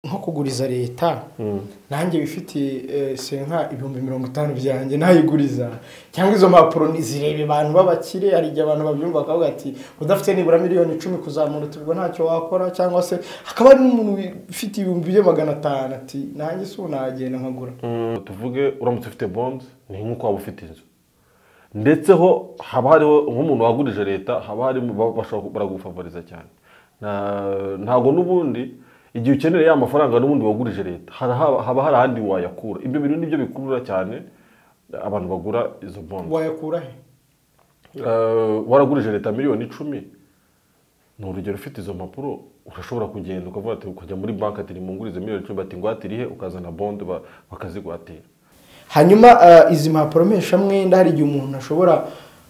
Nko kuguriza leta, nanjye bifitiye senka 50,000 byanjye nayiguriza, cyangwa izo mpapuro zirebe abantu b'abakire. Hari igihe abantu babyumva bakavuga ati udafite nibura miliyoni 10 kuzamura tubwo ntacyo wakora, cyangwa se hakaba hari n'umuntu ufite 500,000 ati nanjye si unagenda nkagura. Tuvuge uramutse ufite bonds ni nk'uko waba ufite inzu, ndetse ho haba hariho nk'umuntu wagurije leta, haba harimo bashobora baragufavoriza cyane. Ntago n'ubundi igihe ukeneye ya mafaranga n'ubundi wagurije leta haba hari ahandi wayakura. Ibyo bintu nibyo bikurura cyane abantu bagura izo bonds. Wayakura he? Waragurije leta miliyoni 10, ni urugero, ufite izo mpapuro urashobora kugenda ukavuga ati, ukajya muri banki ati nimungurize miliyoni 10, bati ngwatirihe, ukazana bond bakazigwatira. Hanyuma izi mpapuro mpeshamwenda hari igihe umuntu ashobora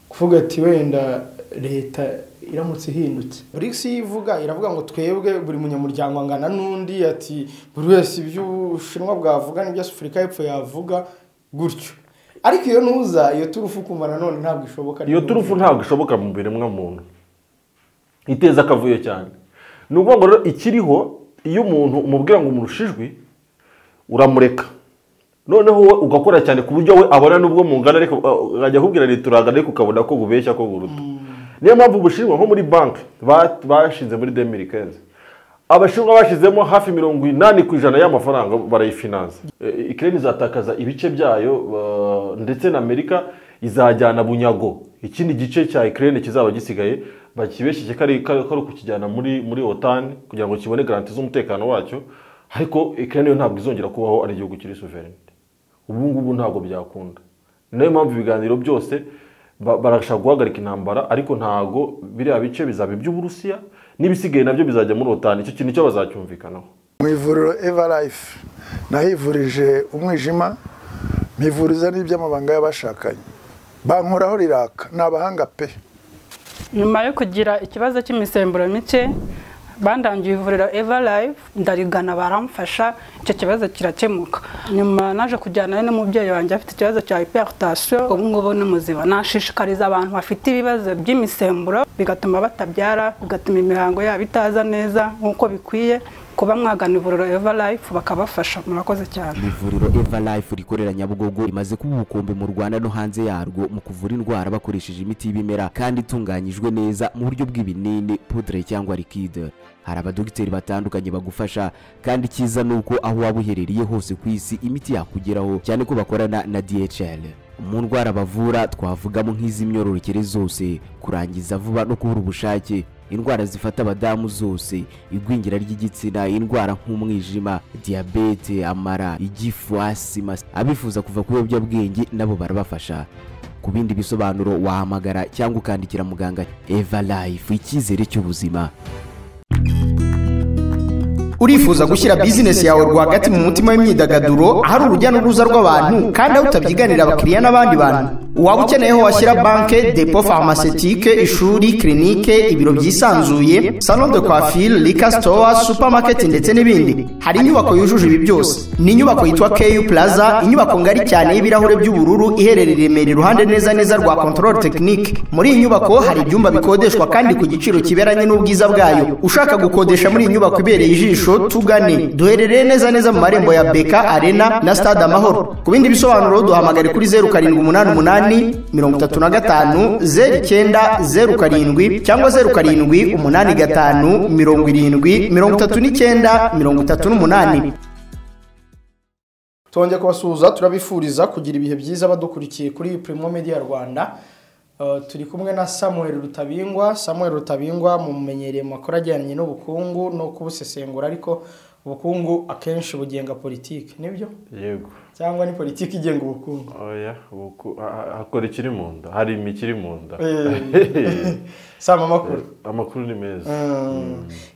kuvuga ati wenda leta iramutse ihindutse. BRICS ivuga iravuga ngo twebwe buri munyamuryango angana n'undi, ati buri wese ibyo Ubushinwa bwavuga n'ibyo Afurika y'Epfo yavuga gutyo. Ariko iyo ntuza iyo turufu kumva nanone ntabwo ishoboka. Iyo turufu ntabwo ishoboka mu biremwa muntu, iteza akavuyo cyane. Ni ukuvuga ngo rero ikiriho, iyo umuntu umubwira ngo umurushijwe uramureka, noneho we ugakora cyane ku buryo we abona nubwo mungana, ariko akajya akubwira leta urangana, ariko ukabona ko bubeshya ko buruta. Niyo mpamvu Ubushinwa nko muri banki bashinze muri 2015, Abashinwa bashyizemo hafi 80% y'amafaranga barayifinansa. Ukraine izatakaza ibice byayo, ndetse na Amerika izajyana bunyago ikindi gice cya Ukraine kizaba gisigaye, bakibeshyike kari kukijyana muri OTAN kugira ngo kibone garanti z'umutekano wacyo. Ariko Ukraine yo ntabwo izongera kubaho ari igihugu kiri sovereign. Ubu ngubu ntabwo byakunda. Niyo mpamvu ibiganiro byose barashaka guhagarika intambara, ariko ntago biriya bice bizaba iby'Uburusiya n'ibisigaye nabyo bizajya muri OTAN. Icyo kintu cyo bazacyumvikanaho. Mu ivuriro Everlife nahivurije umwijima, mpivuriza n'iby'amabanga y'abashakanye, bankoraho riraka, ni abahanga pe. Nyuma yo kugira ikibazo cy'imisemburo mike, bandangiye ivuriro Everlife, ndarigana baramfasha, icyo kibazo kirakemuka. Nyuma naje kujyana n'umubyeyi wanjye afite ikibazo cya hypertension, ubu ngubu ni muzima. Nashishikariza abantu bafite ibibazo by'imisemburo bigatuma batabyara, bigatuma imihango yabo itaza neza nk'uko bikwiye, kuba mwagana ivuriro Everlife bakabafasha. Murakoze cyane. Ivuriro Everlife rikorera Nyabugogo rimaze kuba ubukombe mu Rwanda no hanze yarwo mu kuvura indwara bakoresheje imiti y'ibimera kandi itunganyijwe neza mu buryo bw'ibinini, poudre cyangwa liquide. Hari abadogiteri batandukanye bagufasha, kandi icyiza nuko aho waba uherereye hose ku isi imiti yakugeraho, cyane ko bakorana na DHL. Mu ndwara bavura twavugamo nk'iz'imyororokere zose, kurangiza vuba no kubura ubushake, indwara zifata abadamu zose, igwingira ry'igitsina, indwara nk'umwijima, diyabete, amara, igifu, asima. Abifuza kuva ku biyobyabwenge nabo barabafasha. Ku bindi bisobanuro wahamagara cyangwa ukandikira muganga. Everlife, icyizere cy'ubuzima. Urifuza gushyira bizinesi yawe rwagati mu mutima w'imyidagaduro, ahari urujya n'uruza rw'abantu kandi aho utabyiganira abakiriya n'abandi bantu? Waba ukeneye aho washyira banke, dépôt pharmaceutique, ishuri, clinique, ibiro byisanzuye, salon de coiffure, liquor store, supermarket ndetse n'ibindi? Hari inyubako yujuje ibi byose. Ni inyubako yitwa KU Plaza, inyubako ngari cyane y'ibirahure by'ubururu, iherereye i Remera iruhande neza neza rwa Contrôle Technique. Muri iyi nyubako hari ibyumba bikodeshwa kandi ku giciro kiberanye n'ubwiza bwayo. Ushaka gukodesha muri iyi nyubako ibereye ijisho, tugane. Duherereye neza neza mu marembo ya BK Arena na Stade Amahoro. Ku bindi bisobanuro duhamagare kuri 0788 35 09 07 cyangwa 0785 70 39 38. Twongeye kubasuhuza, turabifuriza kugira ibihe byiza badukurikiye kuri Primo Media Rwanda. Turi kumwe na Samuel Rutabingwa. Samuel Rutabingwa mumenyereye mu makuru ajyanye n'ubukungu no kubusesengura, ariko ubukungu akenshi bugenga politiki, nibyo? Yego. Cyangwa ni politiki igenga ubukungu? Oya, hakora ikiri mu nda, hari imikiri mu nda. Sama, amakuru? Amakuru ni meza.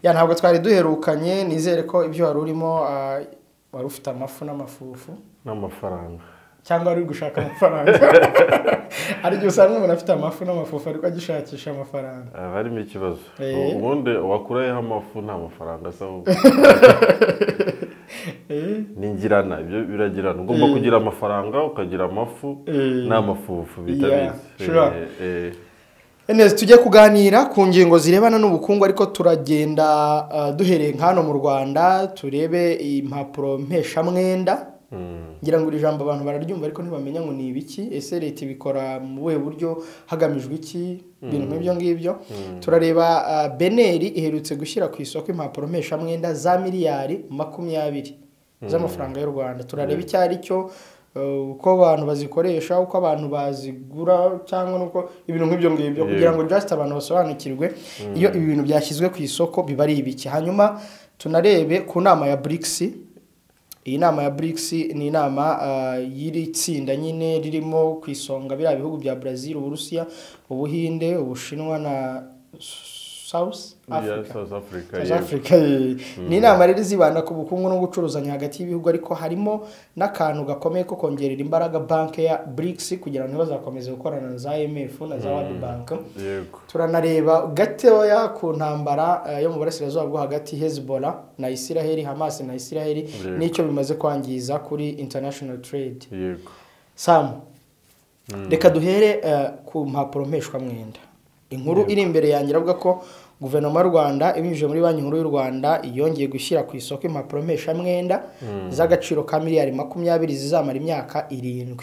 Ya, ntabwo twari duherukanye. Nizere ko ibyo wari urimo, wari ufite amafu n'amafufu n'amafaranga. Cyangwa wari uri gushaka amafaranga. Hari igihe usanga umuntu afite amafu n'amafufu ariko agishakisha amafaranga. Haba harimo ikibazo. Ubundi wakurayeho amafu nta mafaranga asa ahubwo ni ingirana, ibyo biragirana. Ugomba kugira amafaranga, ukagira amafu n'amafufu bitabizi. Yeah, sure. Neza, tujye kuganira ku ngingo zirebana n'ubukungu, ariko turagenda duhereye nk'hano mu Rwanda turebe impapuro mpeshamwenda. Ngira ngo iri jambo abantu bararyumva ariko ntibamenya ngo ni ibiki, ese leta ibikora mu buhe buryo, hagamijwe iki, ibintu nk'ibyo ngibyo. Turareba BNR iherutse gushyira ku isoko impapuro mpeshamwenda za miliyari 20 z'amafaranga y'u Rwanda. Turareba icyo ari cyo, uko abantu bazikoresha, uko abantu bazigura, cyangwa nuko ibintu nk'ibyo ngibyo, kugira ngo just abantu basobanukirwe iyo ibi bintu byashyizwe ku isoko biba ari ibiki. Hanyuma tunarebe ku nama ya BRICS. Iyi nama ya BRICS ni inama y'iri tsinda nyine ririmo ku isonga biriya bihugu bya Brazil, Uburusiya, Ubuhinde, Ubushinwa na South Africa. Ni inama rero izibanda ku bukungu no gucuruzanya hagati y'ibihugu, ariko harimo n'akantu gakomeye ko kongerera imbaraga banki ya BRICS kugira ngo ntibazakomeze gukorana na za IMF na za World Bank. Turanareba gatoya ku ntambara yo mu burasirazuba bwo hagati, Hezbollah na Israel, Hamas na Israel, n'icyo bimaze kwangiza kuri international trade. Sam, reka duhere ku mpapuro mpeshwamwenda. Inkuru iri imbere yanjye iravuga ko Guverinoma y'u Rwanda ibinyujije muri Banki Nkuru y'u Rwanda yongeye gushyira ku isoko impapuro mpeshamwenda z'agaciro ka miliyari 20 zizamara imyaka 7.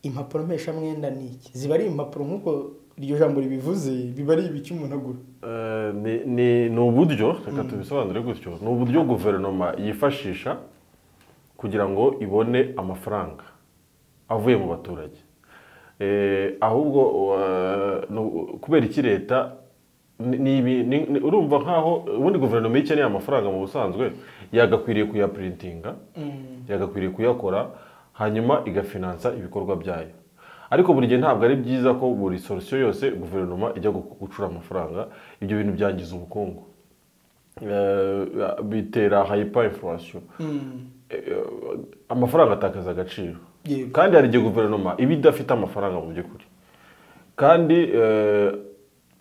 Impapuro mpeshamwenda ni iki? Ziba ari impapuro nk'uko iryo jambo ribivuze, biba ari ibiki umuntu agura? Ni uburyo, reka tubisobanure gutyo, ni uburyo guverinoma yifashisha kugira ngo ibone amafaranga avuye mu baturage. Ahubwo kubera iki leta urumva nkaho ubundi guverinoma ikeneye amafaranga mu busanzwe yagakwiriye kuyaprintinga, yagakwiriye kuyakora, hanyuma igafinansa ibikorwa byayo. Ariko buri gihe ntabwo ari byiza ko buri solution yose guverinoma ijya gucura amafaranga. Ibyo bintu byangiza ubukungu, bitera hyperinflation, amafaranga atakaza agaciro. Kandi hari igihe guverinoma iba idafite amafaranga mu by'ukuri, kandi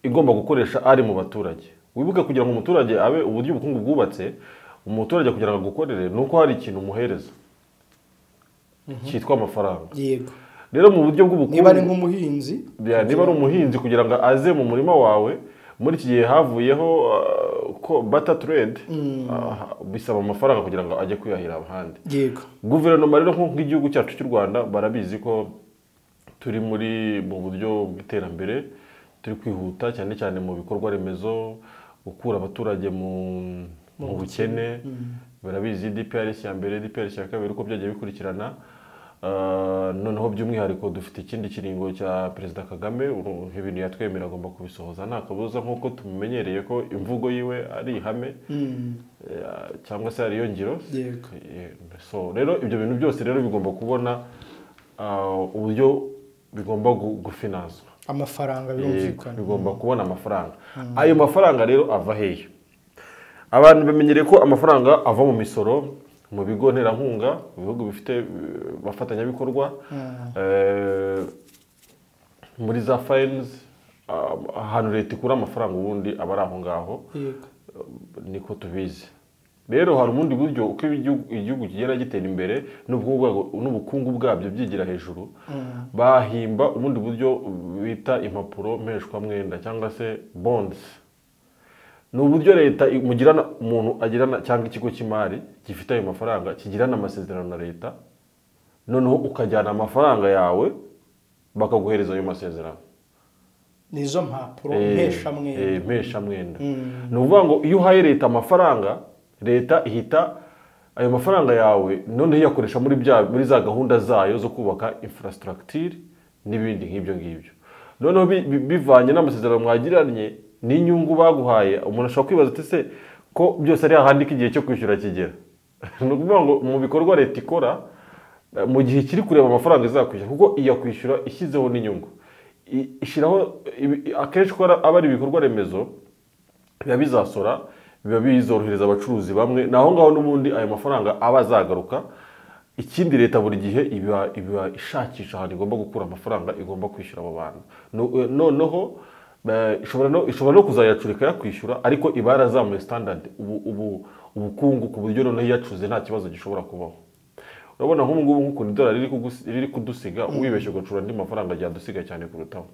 igomba gukoresha ari mu baturage. Wibuke kugira ngo umuturage abe uburyo ubukungu bwubatse, umuturage kugira ngo agukorere nuko hari ikintu umuhereza cyitwa amafaranga. Yego. Rero mu buryo bw'ubukungu, niba ari nk'umuhinzi, niba ari umuhinzi kugira ngo aze mu murima wawe, muri iki gihe havuyeho ko barter trade, bisaba amafaranga kugira ngo ajye kwiyahira ahandi. Yego. Guverinoma rero nk'igihugu cyacu cy'u Rwanda barabizi ko turi mu buryo bw'iterambere, turi kwihuta cyane cyane mu bikorwa remezo, gukura abaturage mu bukene. Barabizi DPRS ya mbere, DPRS ya kabiri uko byagiye bikurikirana. Noneho by'umwihariko dufite ikindi kiringo cya Perezida Kagame, ibintu yatwemera agomba kubisohoza nta kabuza, nk'uko tumumenyereye ko imvugo yiwe ari ihame cyangwa se ari iyo ngiro. So rero ibyo bintu byose rero bigomba kubona uburyo bigomba gufinanswa, amafaranga birumvikana, bigomba kubona amafaranga. Ayo mafaranga rero ava hehe? Abantu bamenyereye ko amafaranga ava mu misoro, mu bigo nterankunga, mu bihugu bifite bafatanyabikorwa, muri za fines, ahantu leta ikura amafaranga ubundi aba ari aho ngaho, niko tubizi. Rero hari ubundi buryo uko igihugu kigenda gitera imbere n'ubukungu bwabyo byigira hejuru, bahimba ubundi buryo bita impapuro mpeshwamwenda cyangwa se bonds. Ni uburyo leta mugirana, umuntu agirana cyangwa ikigo cy'imari gifite ayo mafaranga kigirana amasezerano na leta, noneho ukajyana amafaranga yawe bakaguhereza ayo masezerano. Nizo mpapuro mpeshamwenda. Ni ukuvuga ngo iyo uhaye leta amafaranga, leta ihita ayo mafaranga yawe noneho iyakoresha muri za gahunda zayo zo kubaka infrastructure n'ibindi nk'ibyo ngibyo. Noneho bivanye n'amasezerano mwagiranye n'inyungu baguhaye, umuntu ashobora kwibaza ati se ko byose ari ahandi ko igihe cyo kwishyura kigera. Ni ukuvuga ngo mu bikorwa leta ikora mu gihe kiri kureba amafaranga izakwishyura, kuko iyakwishyura ishyizeho n'inyungu, ishyiraho akenshi ko aba ari ibikorwa remezo biba bizasora, biba bizorohereza abacuruzi bamwe, naho ngaho n'ubundi ayo mafaranga aba azagaruka. Ikindi leta buri gihe iba ishakisha ahantu igomba gukura amafaranga igomba kwishyura abo bantu. Noneho ishobora no kuzayacurika yakwishyura, ariko iba yarazamuye standard ubukungu ku buryo noneho iyacuze nta kibazo gishobora kubaho. Urabona nk'ubu ngubu nk'ukuntu idolari riri kudusiga, wibeshye ugacura andi mafaranga ryadusiga cyane kurutaho.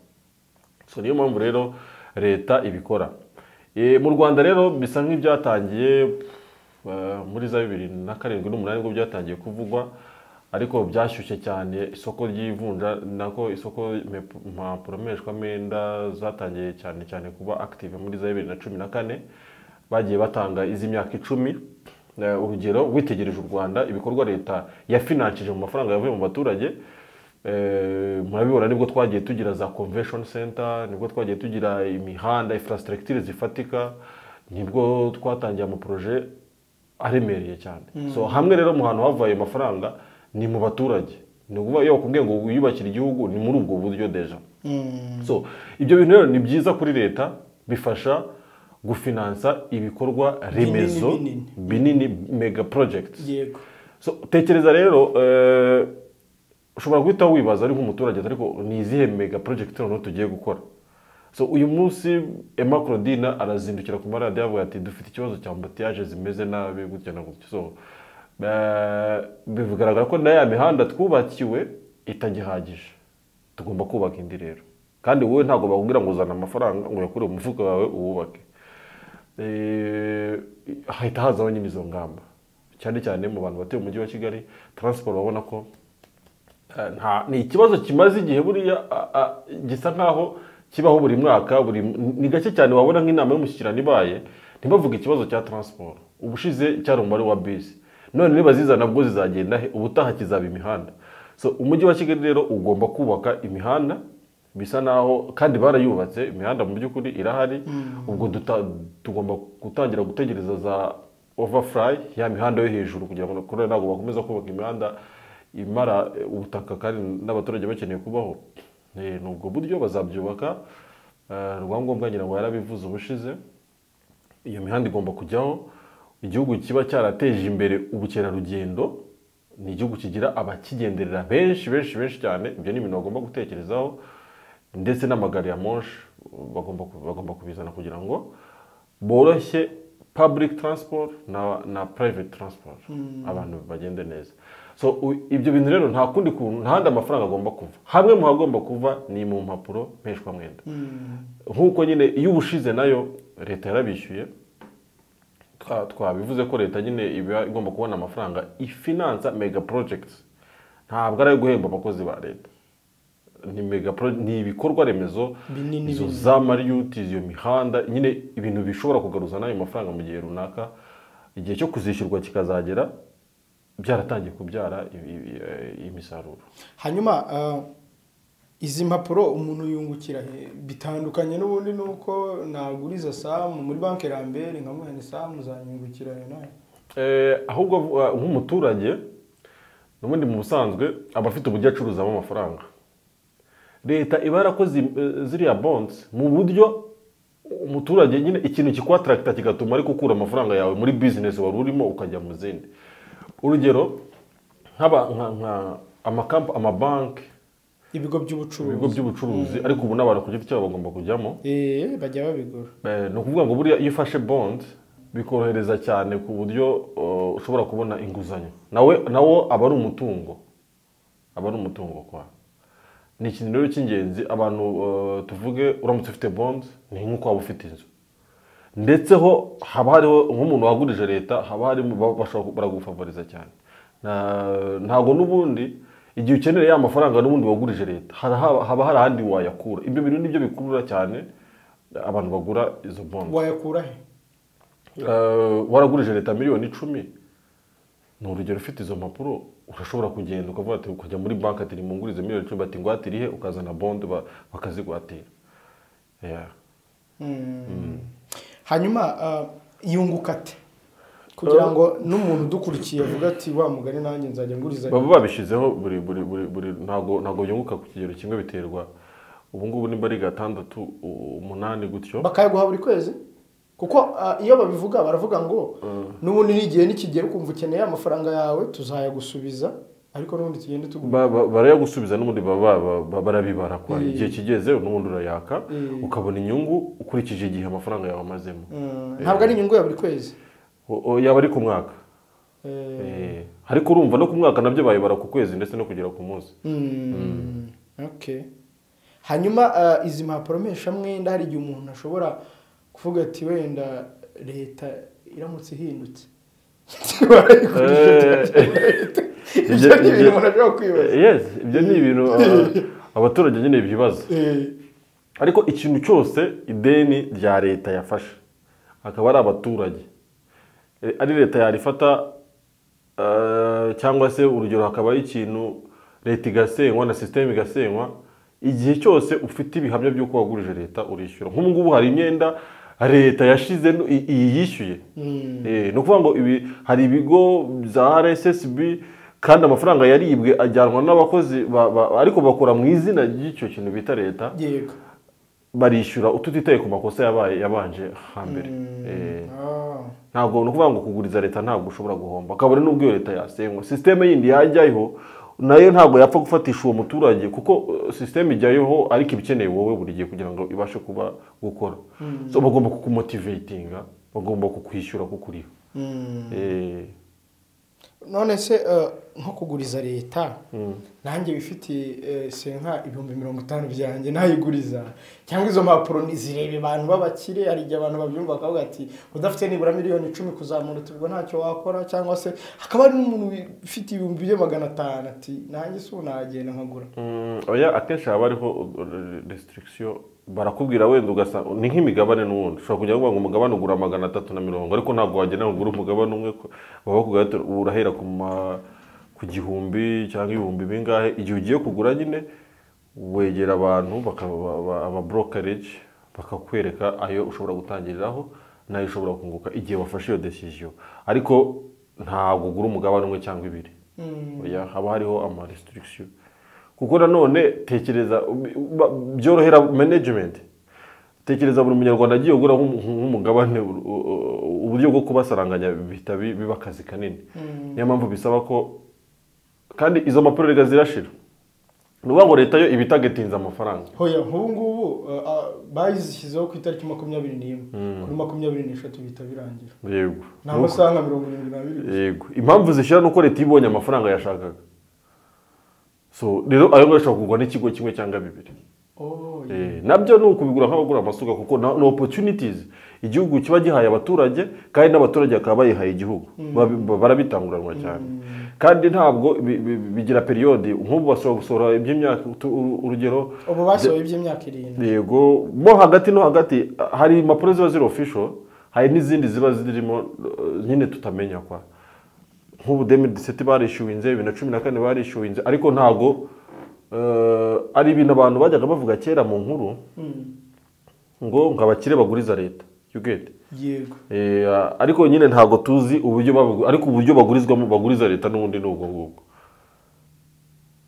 So niyo mpamvu rero leta ibikora. Mu Rwanda rero bisa nk'ibyatangiye muri za 2007 n'umunani nibwo byatangiye kuvugwa, ariko byashyushye cyane isoko ry'ivunja, nako isoko impapuro mpeshwamwenda zatangiye cyane cyane kuba active muri za 2014, bagiye batanga iz'imyaka 10. Urugero witegereje u Rwanda ibikorwa leta yafinanshije mu mafaranga yavuye mu baturage, murabibona nibwo twagiye tugira za convention center, nibwo twagiye tugira imihanda, infrastructure zifatika, nibwo twatangiye ama projet aremereye cyane. So hamwe rero mu hantu havuye amafaranga ni mu baturage, ni ukuvuga iyo bakubwiye ngo wiyubakire igihugu ni muri ubwo buryo deja. So ibyo bintu rero ni byiza kuri leta, bifasha gufinansa ibikorwa remezo binini, mega projects. Yego. So tekereza rero ushobora guhita wibaza ari nk'umuturage ariko ni izihe mega project noneho tugiye gukora. So uyu munsi Emma Claudine arazindukira ku maradiyo avuga ati dufite ikibazo cya embouteillage zimeze nabi gutya na gutya. So bigaragara ko na ya mihanda twubakiwe itagihagije, tugomba kubaka indi rero. Kandi wowe ntabwo bakubwira ngo uzana amafaranga ngo uyakure mu mufuka wawe uwubake. Hahita hazaho nyine izo ngamba, cyane cyane mu bantu batuye mu mujyi wa Kigali. Transport babona ko ni ikibazo kimaze igihe buriya gisa nkaho kibaho buri mwaka, ni gake cyane wabona nk'inama y'umushyikirano ibaye ntibavuge ikibazo cya transport. Ubushize cyari umubare wa bisi, none niba ziza nabwo zizagenda he? Ubutaha kizaba imihanda. So umujyi wa Kigali rero ugomba kubaka imihanda, bisa naho kandi barayubatse imihanda mu by'ukuri irahari. Ubwo tugomba gutangira gutegereza za overfly ya mihanda yo hejuru, kugira ngo kure ntabwo bakomeza kubaka imihanda imara ubutaka kandi n'abaturage bakeneye kubaho. Nubwo buryo bazabyubaka. Rwangombwa ngira ngo yarabivuze ubushize, iyo mihanda igomba kujyaho. Igihugu kiba cyarateje imbere ubukerarugendo, ni igihugu kigira abakigenderera benshi benshi benshi cyane. Ibyo ni ibintu bagomba gutekerezaho, ndetse n'amagari ya moshi bagomba kubizana kugira ngo boroshye public transport na private transport, abantu bagende neza. So ibyo bintu rero nta kundi kuntu, nta handi amafaranga agomba kuva. Hamwe mu hagomba kuva ni mu mpapuro mpeshwamwenda. Nk'uko nyine iyo ubushize nayo leta yarabishyuye, twabivuze ko leta nyine iba igomba kubona amafaranga ifinansa mega projects. Ntabwo ari ayo guhemba abakozi ba leta, ni mega ni ibikorwa remezo izo za Marriott, iyo mihanda nyine, ibintu bishobora kugaruza n'ayo mafaranga mu gihe runaka, igihe cyo kuzishyurwa kikazagera byaratangiye kubyara imisaruro. Hanyuma izi mpapuro umuntu yungukira bitandukanye n'ubundi nuko naguriza Sam muri banki Lambert nkamuha ni Sam zanyungukira nayo. Ahubwo nk'umuturage n'ubundi mu busanzwe aba afite uburyo acuruzamo amafaranga. Leta iba yarakoze ziriya bonds mu buryo umuturage nyine ikintu kikwatracta kigatuma ari gukura amafaranga yawe muri business wari urimo ukajya mu zindi. Urugero nka amakampa, amabanki, ibigo by'ubucuruzi, ariko ubu n'abantu ku giti cyabo bagomba kujyamo, bajya babigura. Ni ukuvuga ngo buriya iyo ufashe bond bikorohereza cyane ku buryo ushobora kubona inguzanyo, nawo aba ari umutungo, kwa ni ikintu rero cy'ingenzi. Abantu tuvuge uramutse ufite bond ni nk'uko waba ufite inzu, ndetse ho haba hariho nk'umuntu wagurije leta, haba harimo bashobora baragufavoriza cyane. Ntabwo n'ubundi igihe ukeneye ya mafaranga n'ubundi wagurije leta haba hari ahandi wayakura. Ibyo bintu nibyo bikurura cyane abantu bagura izo bond. Wayakura he? Waragurije leta miliyoni 10, ni urugero, ufite izo mpapuro urashobora kugenda ukavuga ati ukajya muri banki ati nimungurize miliyoni 10, bati ngwatirihe, ukazana bond bakazigwatira. Hanyuma yunguka ate kugira ngo n'umuntu udukurikiye avuga ati wa mugani nanjye nzajya nguriza? Baba babishizeho buri ntago yunguka ku kigero kimwe, biterwa ubu ngubu nimba ari 6 8 gutyo, bakayaguha buri kwezi. Kuko iyo babivuga baravuga ngo n'ubundi n'igihe nikigera ukumva ukeneye amafaranga yawe tuzayagusubiza, ariko n'ubundi tugende tugura. Barayagusubiza n'ubundi barabibara kwa igihe kigeze n'ubundi urayaka ukabona inyungu ukurikije igihe amafaranga yawe amazemo. Ntabwo ari inyungu ya buri kwezi, yaba ari ku mwaka. Ariko urumva no ku mwaka nabyo bayibara ku kwezi ndetse no kugera ku munsi. Okay. Hanyuma izi mpapuro mpeshamwenda hari igihe umuntu ashobora kuvuga ati wenda leta iramutse ihindutse ibyo ni ibintu umuntu ashobora kwibaza. Yes, ibyo ni ibintu abaturage nyine bibaza. Ariko ikintu cyose ideni rya leta yafashe akaba ari abaturage, ari leta yarifata, cyangwa se urugero hakabaho ikintu leta igasenywa na system igasenywa, igihe cyose ufite ibihamya by'uko wagurije leta urishyura. Nk'ubu ngubu hari imyenda leta yashize iyi yishyuye. Ni ukuvuga ngo ibi hari ibigo za RSSB kandi amafaranga yaribwe ajyanwa n'abakozi ariko bakora mu izina ry'icyo kintu bita leta. Yego. Barishyura ututitaye ku makosa yabaye yabanje hambere. Ntabwo ni ukuvuga ngo kuguriza leta ntabwo ushobora guhomba, kabone n'ubwo iyo leta yasenywa system yindi yajyayo nayo ntabwo yapfa gufatisha uwo muturage, kuko system ijyayo ariko ibikeneye wowe buri gihe kugira ngo ibashe kuba gukora. So bagomba kukumotivatinga, bagomba kukwishyura kukuriha. None se nko kuguriza leta nanjye bifitiye senka 50,000 byanjye nayiguriza, cyangwa izo mpapuro nizirebe abantu babakire? Hari igihe abantu babyumva bakavuga ati udafite nibura miliyoni 10 kuzamura ubwo ntacyo wakora, cyangwa se hakaba hari n'umuntu ufite 500,000 ati nanjye se unagenda nkagura. Oya, akenshi haba hariho restriction, barakubwira wenda ugasanga ni nk'imigabane n'ubundi ushobora kujya kuvuga ngo umugabane ugura 350, ariko ntabwo wagenda ngo ugure umugabane umwe, baba bakubwira ati urahera ku 1000 cyangwa ibihumbi bingahe. Igihe ugiye kugura nyine wegera abantu aba brokerage bakakwereka ayo ushobora gutangiriraho n'ayo ushobora kunguka igihe wafashe iyo decision, ariko ntabwo ugura umugabane umwe cyangwa ibiri. Oya, haba hariho ama restriction, kuko nanone tekereza byorohera management. Tekereza buri munyarwanda agiye kugura nk'umugabane, uburyo bwo kubasaranganya bihita biba akazi kanini. Niyo mpamvu bisaba ko kandi izo mpapuro rega zirashira. Ni ukuvuga ngo leta yo iba itagetinze amafaranga. Hoya, nk'ubu ngubu bazishyizeho ku itariki 21, kuri 23 bihita birangira. Yego. Ni amasaha nka 72. Yego. Impamvu zishyira nuko leta ibonye amafaranga yashakaga. So rero ayo ngayo ashobora kugurwa n'ikigo kimwe cyangwa bibiri. Nabyo ni ukubigura nk'abagura amasuka, kuko ni opportunities igihugu kiba gihaye abaturage, kandi n'abaturage bakaba bayihaye igihugu. Barabitanguranwa cyane. Kandi ntabwo bigira periode, nk'ubu bashobora gusohora iby'imyaka, urugero ubu basohoye iby'imyaka 7. Yego, mo hagati no hagati hari impapuro ziba ziri official, hari n'izindi ziba zirimo nyine tutamenya kwa. Nk'ubu 2017 barishyuwe, 2014 barishyuwe, ariko ntabwo ari ibintu abantu bajyaga bavuga kera mu nkuru ngo abakire baguriza leta. You get? Yego. Ariko nyine ntabwo tuzi uburyo ariko uburyo bagurizwamo baguriza leta n'ubundi n'ubwo ngubwo.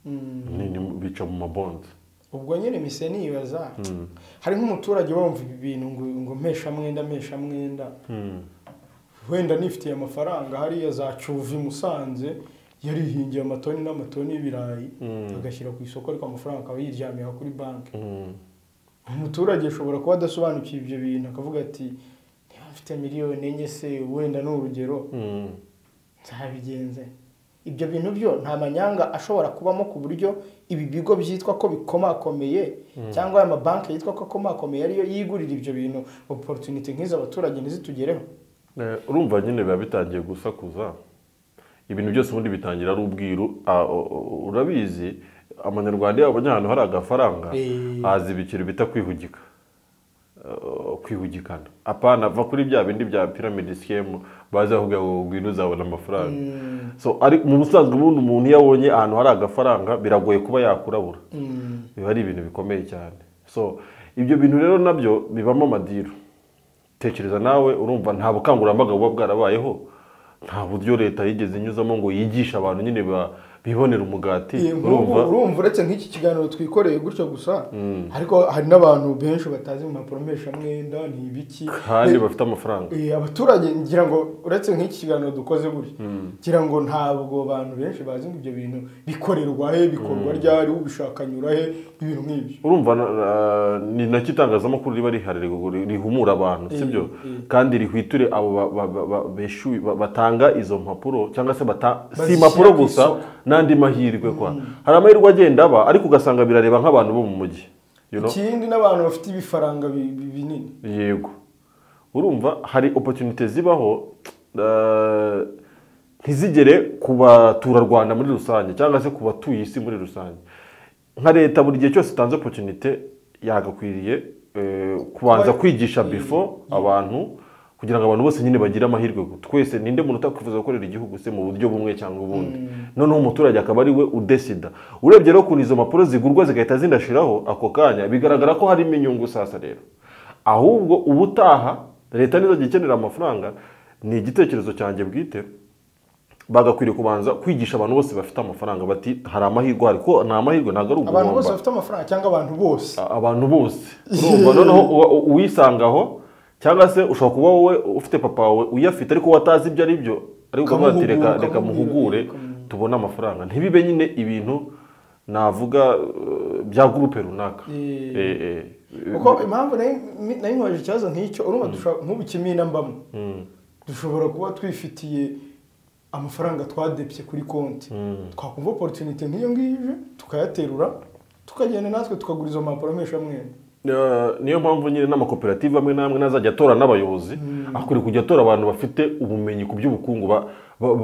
Ni bica mu mabonds. Ubwo nyine mise nibaza hari nk'umuturage wumva ibi bintu ngo mpesha mwenda wenda nifitiye amafaranga hariya za Cyuvi Musanze yarihingiye amatoni n'amatoni y'ibirayi agashyira ku isoko, ariko amafaranga akaba yiryamiye kuri banki. Umuturage ashobora kuba adasobanukiwe ibyo bintu akavuga ati niba mfite miliyoni 4 se wenda ni urugero nzabigenze. Ibyo bintu byo nta manyanga ashobora kubamo, ku buryo ibi bigo byitwa ko bikomakomeye cyangwa aya mabanki yitwa ko akomakomeye ariyo yigurira ibyo bintu, opportunity nk'izo abaturage ntizitugereho. Urumva nyine biba bitangiye gusakuza. Ibintu byose ubundi bitangira ari ubwiru. Urabizi amanyarwanda yabonye ahantu hari agafaranga azi ibiciro bita kwihugika, kwihugikana. Apana va kuri bya bindi bya pyramid scheme baza kuvuga ngo ngwino uzabona amafaranga. So ari mu busanzwe ubundi umuntu iyo abonye ahantu hari agafaranga biragoye kuba yakurabura. Biba ari ibintu bikomeye cyane. So ibyo bintu rero nabyo bibamo amadiru. Tekereza nawe, urumva nta bukangurambaga buba bwarabayeho, nta buryo leta yigeze inyuzamo ngo yigishe abantu nyine bibonera umugati. Urumva uretse nk'iki kiganiro twikoreye gutyo gusa, ariko hari n'abantu benshi batazi impapuro mpeshamwenda ni ibiki kandi bafite amafaranga. Abaturage ngira ngo uretse nk'iki kiganiro dukoze gutyo, ngira ngo ntabwo abantu benshi bazi ngo ibyo bintu bikorerwa he, bikorwa ryari, ubishaka anyura he, ibintu nk'ibyo. Urumva ni nacyo itangazamakuru riba rihari rihumura abantu, sibyo? Kandi rihwiture abo batanga izo mpapuro, cyangwa se si impapuro gusa n'andi mahirwe kwa. Hari amahirwe agenda aba ariko ugasanga birareba nk'abantu bo mu mujyi. You know? Ikindi n'abantu bafite ibifaranga binini. Yego, urumva hari opportunity zibaho ntizigere ku baturarwanda muri rusange cyangwa se ku batuye isi muri rusange. Nka leta buri gihe cyose itanze opportunity yagakwiriye kubanza kwigisha before abantu, kugira ngo abantu bose nyine bagire amahirwe. Twese ninde muntu utakwifuza gukorera igihugu se mu buryo bumwe cyangwa ubundi? Noneho umuturage akaba ari we udesida. Urebye rero ukuntu izo mpapuro zigurwa zigahita zinashiraho ako kanya, bigaragara ko harimo inyungu. Sasa rero ahubwo ubutaha leta nizajya ikenera amafaranga, ni igitekerezo cyanjye bwite, bagakwiriye kubanza kwigisha abantu bose bafite amafaranga bati hari amahirwe, ariko ni amahirwe, ntabwo ari Abantu bose uguhomba. bafite amafaranga cyangwa abantu bose? Abantu bose. Urumva noneho uwisangaho, cyangwa se ushobora kuba wowe ufite papa wawe uyafite ariko watazi ibyo ari byo, ariko ukavuga ati reka Ukamuhugura, reka ukamubwira, muhugure tubone amafaranga, ntibibe nyine ibintu navuga bya groupe runaka. Kuko impamvu nari nkomeje ikibazo nk'icyo, urumva nk'ubu kimina mbamo, dushobora kuba twifitiye amafaranga twadepye kuri konti, twakumva opportunity nk'iyo ngiyo ije tukayaterura, tukagenda natwe tukagura izo mpapuro mpeshamwenda. Niyo mpamvu nyine n'amakoperative amwe n'amwe nazajya atora n'abayobozi, akwiriye kujya atora abantu bafite ubumenyi ku by'ubukungu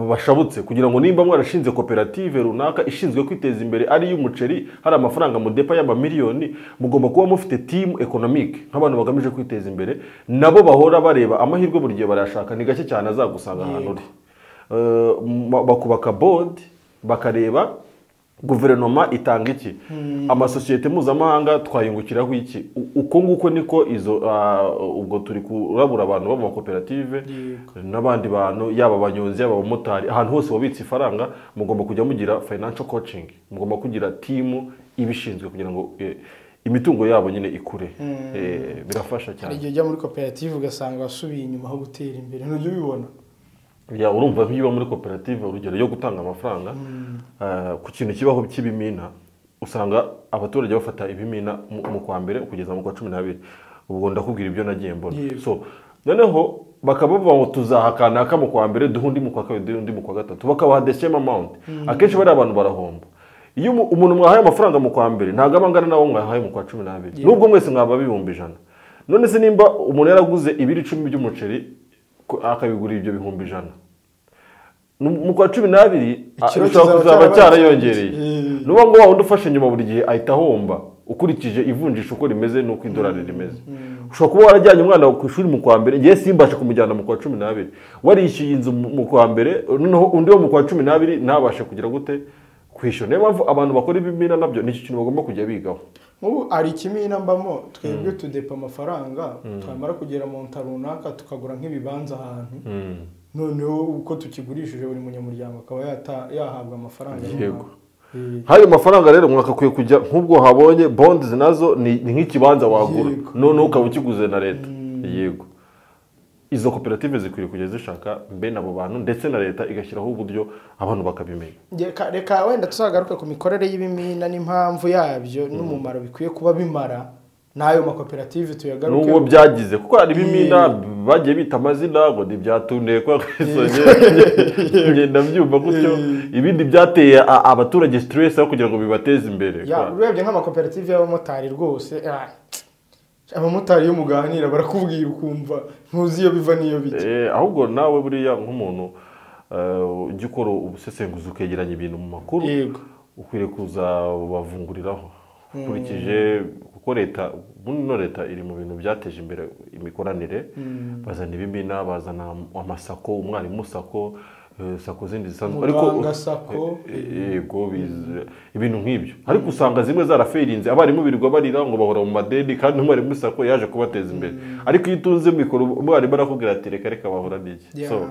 bashabutse, kugira ngo nimba mwarashinze koperative runaka ishinzwe kwiteza imbere ari iy'umuceri, hari amafaranga mudepa y'amamiliyoni, mugomba kuba mufite team économique nk'abantu bagamije kwiteza imbere, nabo bahora bareba amahirwe, buri gihe barayashaka, ni gake cyane azagusanga ahantu uri. Bakubaka board, bakareba guverinoma itanga iki, amasosiyete mpuzamahanga twayungukiraho iki. Uko nguko niko izo ubwo turi kurabura abantu bo mu makoperative n'abandi bantu, yaba abanyonzi, yaba abamotari, ahantu hose wabitse ifaranga mugomba kujya mugira financial coaching, mugomba kugira team ibishinzwe kugira ngo imitungo yabo nyine ikure. Birafasha Hari cyane. igihe ujya muri koperative ugasanga wasubiye inyuma aho gutera imbere, ntujya ubibona? Ya, urumva nk'iyo uba muri koperative, urugero yo gutanga amafaranga ku kintu kibaho cy'ibimina, usanga abaturage bafata ibimina mu kwa mbere kugeza mu kwa 12. Ubwo ndakubwira ibyo nagiye mbona. So noneho bakaba bavuga ngo tuzaha kanaka mu kwa mbere, duhe undi mu kwa kabiri, duhe undi mu kwa gatatu, bakabaha the same amount. Akenshi bariya abantu barahomba. Iyo umuntu mwahaye amafaranga mu kwa mbere ntabwo aba angana n'awo mwahaye mu kwa 12, nubwo mwese mwaba 100,000. None se nimba umuntu yaraguze ibiro 10 by'umuceri akabigura ibyo 100,000, mu kwa 12 Ikiro bishobora kizaba kuzaba cyarabaye cyarayongereye. Nuba ngo wa wundi ufashe nyuma buri gihe ahita ahomba, ukurikije ivunjisha uko rimeze n'uko idolari rimeze. Ushobora kuba warajyanye umwana wawe ku ishuri mu kwa mbere, ngewe simbashe kumujyana mu kwa 12, warishyuye inzu mu kwa mbere, noneho undi wo mu kwa 12 ntabashe kugira gute kwishyura. Niyo mpamvu abantu bakora ibimina nabyo nicyo kintu bagomba kujya bigaho. Nk'ubu hari ikimina mbamo, twebwe tudepa amafaranga, twamara kugera mu nta runaka tukagura nk'ibibanza ahantu, noneho uko tukigurishije buri munyamuryango akaba yahabwa amafaranga runaka. Nk'ayo mafaranga rero mwakakwiye kujya nk'ubwo habonye bonds, nazo ni nk'ikibanza wagura, noneho ukaba ukiguze na leta. Yego, izo koperative zikwiriye kujya zishaka mbene abo bantu, ndetse na leta igashyiraho uburyo abantu bakabimenya. Reka wenda tuzagaruke ku mikorere y'ibimina n'impamvu yabyo n'umumaro bikwiye kuba bimara n'ayo makoperative, tuyagaruke. N'uwo byagize, kuko hari ibimina bagiye bita amazina ngo ni ibya Tunekwa, ngenda mbyumva gutyo, ibindi byateye abaturage stress aho kugira ngo bibateze imbere. Ya, urebye nk'amakoperative y'abamotari rwose, abamotari iyo muganira barakubwira ukumva ntuzi iyo biva n'iyo bijya. Ahubwo nawe buriya nk'umuntu ujya ukora ubusesenguzi, ukegeranya ibintu mu makuru, ukwiriye kuzabavunguriraho ukurikije, kuko leta buno leta iri mu bintu byateje imbere imikoranire, bazana ibimina, bazana amasako, umwarimu SACCO, SACCO zindi zisanzwe, Muganga SACCO. Yego, ibintu nk'ibyo, ariko usanga zimwe zaraferinze, abarimu birirwa barira ngo bahora mu madeni, kandi umwarimu SACCO yaje kubateza imbere. Ariko iyo utunze mikoro umwarimu arakubwira ati reka reka, bahora n'iki? So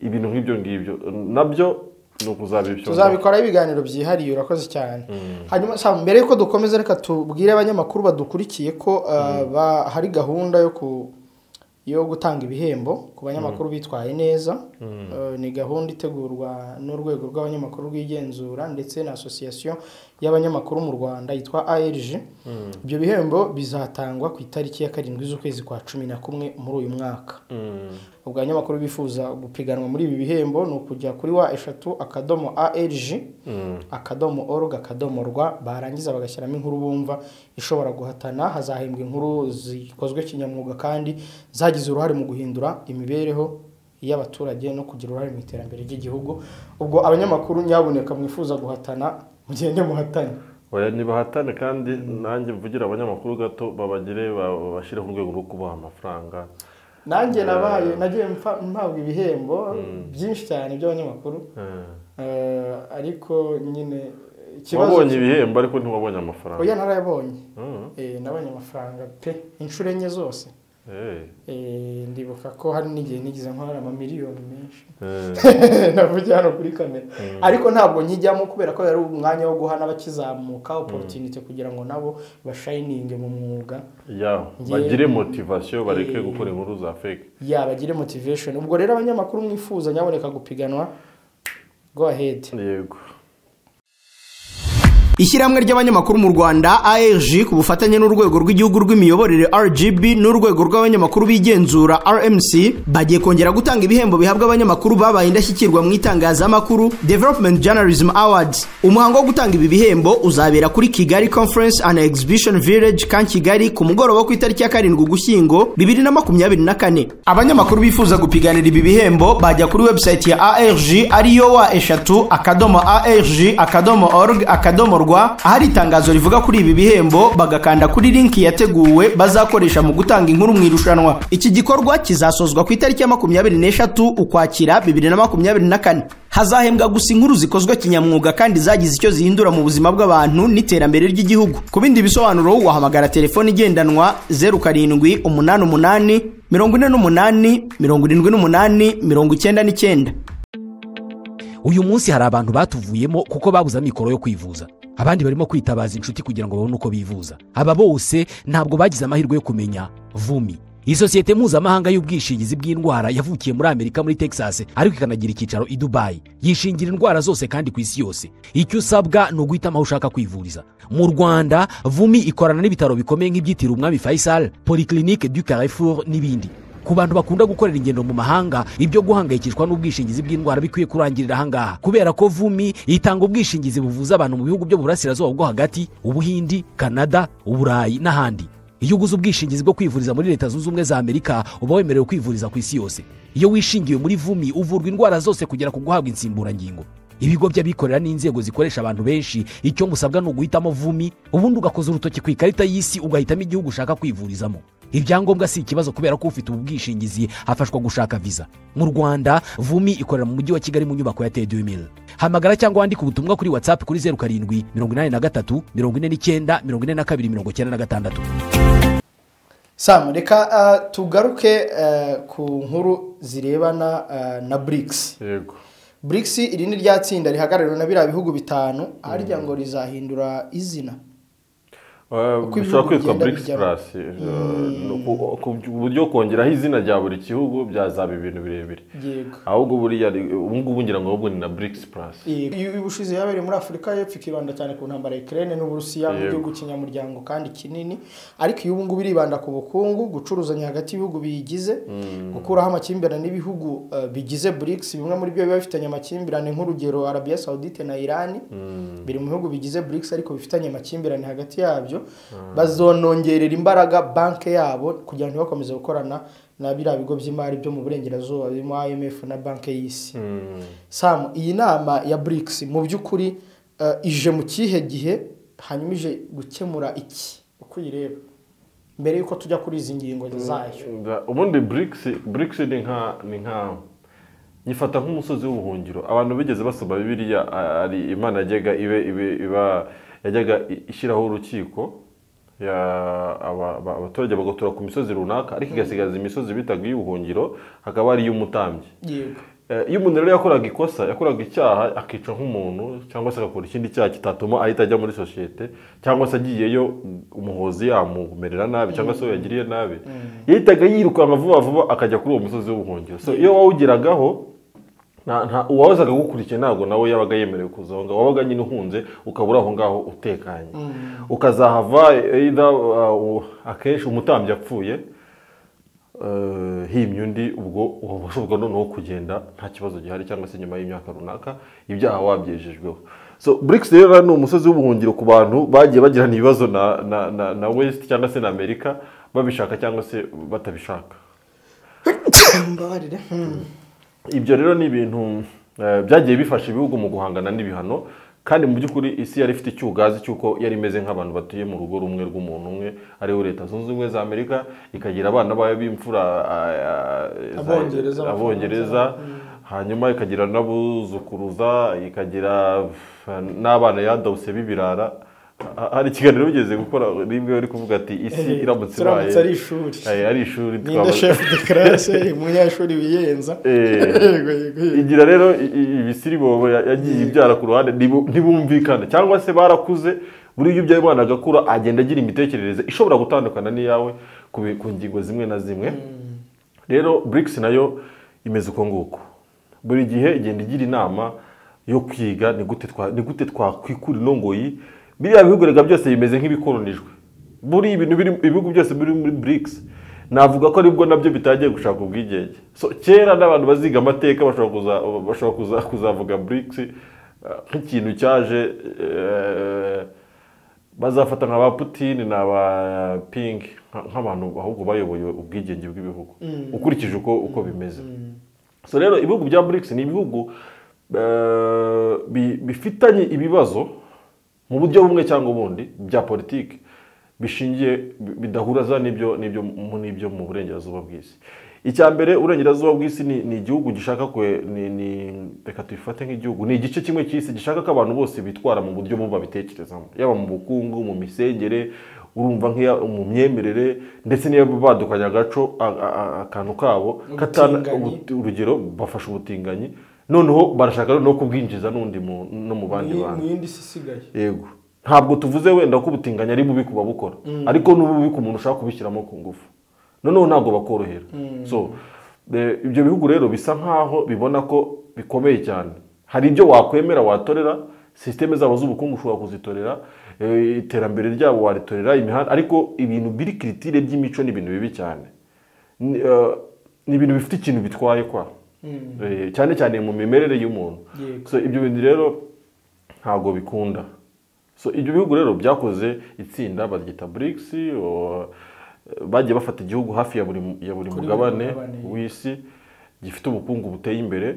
ibintu nk'ibyo ngibyo nabyo ni ukuzabibyo. Tuzabikoraho ibiganiro byihariye. Urakoze cyane. Hanyuma Sam, mbere yuko dukomeza, reka tubwire abanyamakuru badukurikiye ko hari gahunda yo gutanga ibihembo ku banyamakuru bitwaye neza. Ni gahunda itegurwa n'urwego rw'abanyamakuru rwigenzura ndetse na association y'abanyamakuru mu Rwanda yitwa ARJ. Ibyo bihembo bizatangwa ku itariki ya 7 z'ukwezi kwa 11 muri uyu mwaka. Ubwo abanyamakuru bifuza gupiganwa muri ibi bihembo ni ukujya kuri wa 3.arg.org.rw, barangiza bagashyiramo inkuru bumva ishobora guhatana. Hazahembwa inkuru zikozwe kinyamwuga kandi zagize uruhare mu guhindura imibereho y'abaturage no kugira uruhare mu iterambere ry'igihugu. Ubwo abanyamakuru nyabuneka mwifuza guhatana, mugende muhatane. Oya, nibahatane, kandi nanjye mvugira abanyamakuru gato, babagire babashyire ku rwego rwo kubaha amafaranga. Nanjye nabaye nagiye mpabwa ibihembo byinshi cyane by'abanyamakuru, ariko nyine ikibazo, wabonye ibihembo ariko ntiwabonye amafaranga. Oya, narayabonye. Nabonye amafaranga pe, inshuro 4 zose. Ndibuka ko hari n'igihe nigize nkora amamiliyoni menshi navugiye hano kuri kamera, ariko ntabwo nkijyamo kubera ko yari umwanya wo guha n'abakizamuka opportunity kugira ngo nabo bashininge mu mwuga, bagire motivation, bareke gukora inkuru za fake, bagire motivation. Ubwo rero abanyamakuru mwifuza nyaboneka gupiganwa, go ahead. Yego. Ishyirahamwe ry'abanyamakuru mu Rwanda ARJ ku bufatanye n'urwego rw'igihugu rw'imiyoborere RGB n'urwego rw'abanyamakuru bigenzura RMC bagiye kongera gutanga ibihembo bihabwa abanyamakuru babaye indashyikirwa mu itangazamakuru, Development Journalism Awards. Umuhango wo gutanga ibi bihembo uzabera kuri Kigali Conference and Exhibition Village kan Kigali ku mugoroba ku itariki ya 7 Ugushyingo 2024. Abanyamakuru bifuza gupiganira ibi bihembo bajya kuri website ya ARJ ariyo wa 3.arg.org.rw, ahari itangazo rivuga kuri ibi bihembo, bagakanda kuri linki yateguwe bazakoresha mu gutanga inkuru mu irushanwa. Iki gikorwa kizasozwa ku itariki ya 23 Ukwakira 2024. Hazahembwa gusa inkuru zikozwe kinyamwuga kandi zagize icyo zihindura mu buzima bw'abantu n'iterambere ry'igihugu. Ku bindi bisobanuro wahamagara telefone igendanwa 07 88 48 78 99. Uyu munsi hari abantu batuvuyemo kuko babuze amikoro yo kwivuza, abandi barimo kwitabaza inshuti kugira ngo babone uko bivuza. Aba bose ntabwo bagize amahirwe yo kumenya Vumi, isosiyete mpuzamahanga y'ubwishingizi bw'indwara yavukiye muri Amerika muri Texas, ariko ikanagira icyicaro i Dubai. Yishingira indwara zose kandi ku isi yose. Icyo usabwa ni uguhitamo aho ushaka kwivuriza. Mu Rwanda Vumi ikorana n'ibitaro bikomeye nk'ibyitiriwe Umwami Faisal, Polyclinique du Carrefour n'ibindi. Ku bantu bakunda gukorera ingendo mu mahanga, ibyo guhangayikishwa n'ubwishingizi bw'indwara bikwiye kurangirira ahangaha, kubera ko Vumi itanga ubwishingizi buvuza abantu mu bihugu byo mu burasirazuba bwo hagati, Ubuhindi, Canada, Uburayi n'ahandi. Iyo uguze ubwishingizi bwo kwivuriza muri Leta Zunze Ubumwe za Amerika, uba wemerewe kwivuriza ku isi yose. Iyo wishingiwe muri Vumi uvurwa indwara zose kugera ku guhabwa insimburangingo. Ibigo by'abikorera n'inzego zikoresha abantu benshi, icyo musabwa ni uguhitamo Vumi, ubundi ugakoza urutoki ku ikarita y'isi ugahitamo igihugu ushaka kwivurizamo. Ibyangombwa si ikibazo kubera ko ufite ubwishingizi afashwa gushaka visa. Mu Rwanda Vumi ikorera mu mujyi wa Kigali mu nyubako ya T2000. Hamagara cyangwa wandike ubutumwa kuri WhatsApp kuri 07 83 49 42 96. Sam, reka tugaruke ku nkuru zirebana na BRICS. Yego. BRICS iri ni rya tsinda rihagarariwe na biriya bihugu 5, harya ngo rizahindura izina. Bishobora kwitwa BRICS Plus. Ku buryo kongeraho izina rya buri gihugu byazaba ibintu birebire. Ahubwo buriya ubu ngubu ngira ngo ahubwo ni na BRICS Plus. Iyo ubushize yabereye muri Afurika y'Epfo ikibanda cyane ku ntambara ya Ukraine n'Uburusiya, mu gihugu kinyamuryango kandi kinini, ariko iyo ubu ngubu iribanda ku bukungu, gucuruzanya hagati y'ibihugu biyigize, gukuraho amakimbirane n'ibihugu bigize BRICS. Bimwe muri byo biba bifitanye amakimbirane, nk'urugero Arabia Saudite na Iran biri mu bihugu bigize BRICS ariko bifitanye amakimbirane hagati yabyo. Bazonongerera imbaraga banke yabo kugira ngo ntibakomeze gukorana na biriya bigo by'imari byo mu burengerazuba birimo IMF na banke y'isi. Sam, iyi nama ya BRICS mu by'ukuri ije mu kihe gihe, hanyuma ije gukemura iki uko uyireba mbere yuko tujya kuri izi ngingo zayo? Ubundi BRICS ni nka nyifata nk'umusozi w'ubuhungiro. Abantu bigeze basoma Bibiliya, ari Imana yajyaga iba yajyaga ishyiraho urukiko, abaturage bagatura ku misozi runaka, ariko igasigaza imisozi bitaga iy'ubuhungiro, hakaba ari iy'umutambyi. Iyo umuntu rero yakoraga ikosa, yakoraga icyaha, akica nk'umuntu cyangwa se agakora ikindi cyaha kitatuma ahita ajya muri sosiyete, cyangwa se agiyeyo umuhozi yamumerera nabi cyangwa se yagiriye nabi, yahitaga yirukanka vuba vuba akajya kuri uwo musozi w'ubuhungiro. So iyo wawugeragaho uwazaga gukurikiye ntabwo nawe yabaga yemerewe kuza aho ngaho, wabaga nyine uhunze ukabura aho ngaho utekanye, ukazahava akenshi umutambyi apfuye. Himye undi, ubwo uba noneho kugenda nta kibazo gihari, cyangwa se nyuma y'imyaka runaka ibyaha wabyejejweho. So BRICS rero ni umusozi w'ubuhungiro ku bantu bagiye bagirana ibibazo na West cyangwa se na Amerika, babishaka cyangwa se batabishaka. Mbabarire. Ibyo rero ni ibintu byagiye bifasha ibihugu mu guhangana n'ibihano, kandi mu by'ukuri isi yari ifite icyugazi cy'uko yari imeze nk'abantu batuye mu rugo rumwe rw'umuntu umwe, ariwe Leta Zunze Ubumwe za Amerika, ikagira abana bayo b'imfura Abongereza, Abongereza, hanyuma ikagira n'abuzukuruza, ikagira n'abana yadawuse b'ibirara. Hari ikiganiro bigeze gukora rimwe bari kuvuga ati isi iramutse ibaye turamutse ari ishuri, ari ishuri, ninde twaba- chef de classe, umunyeshuri wiyenza. Yego, yego, yego. Igira rero ibisiribobo yagiye ibyara ku ruhande, ntibumvikana cyangwa se barakuze. Buriya iyo ubyaye umwana agakura, agenda agira imitekerereze ishobora gutandukana n'iyawe ku ngingo zimwe na zimwe. Rero BRICS nayo imeze uko nguko, buri gihe igenda igira inama yo kwiga ni gute twakwikura ino ngoyi. Biriya bihugu rega byose bimeze nk'ibikoronijwe. Buri ibintu biri, ibihugu byose biri muri BRICS, navuga ko aribwo nabyo bitangiye gushaka ubwigenge. So kera n'abantu baziga amateka bashobora kuzavuga BRICS nk'ikintu cyaje, bazafata nka ba Putin na ba Ping nk'abantu ahubwo bayoboye ubwigenge bw'ibihugu, ukurikije uko bimeze. So rero ibihugu bya BRICS ni ibihugu bifitanye ibibazo mu buryo bumwe cyangwa ubundi bya politiki, bishingiye bidahura za n'ibyo mu burengerazuba bw'isi. Icya mbere, uburengerazuba bw'isi ni igihugu gishaka kwe ni reka tubifate nk'igihugu, ni igice kimwe cy'isi gishaka ko abantu bose bitwara mu buryo bo babitekerezamo, yaba mu bukungu, mu misengere, urumva nk'iya mu myemerere, ndetse n'iyo badukanye agaco akantu kabo katana. Ubutinganyi. Urugero bafashe ubutinganyi, noneho barashaka no kubwinjiza n'undi no mu bandi bantu mu yindi si isigaye. Yego, ntabwo tuvuze wenda ko ubutinganyi ari bubi ku babukora, ariko n'ububi ku muntu ushaka kubishyiramo ku ngufu, noneho ntabwo bakorohera. So ibyo bihugu rero bisa nkaho bibona ko bikomeye cyane. Hari ibyo wakwemera, watorera système zabo z'ubukungu, ushobora kuzitorera, iterambere ryabo waritorera, imihanda, ariko ibintu biri culture by'imico ni ibintu bibi cyane. Ni ibintu bifite ikintu bitwaye kwa cyane cyane mu mimerere y'umuntu. So ibyo bintu rero ntabwo bikunda. So ibyo bihugu rero byakoze itsinda baryita BRICS. Bagiye bafata igihugu hafi ya buri Kuri buri mugabane mugabane. w'isi gifite ubukungu buteye imbere,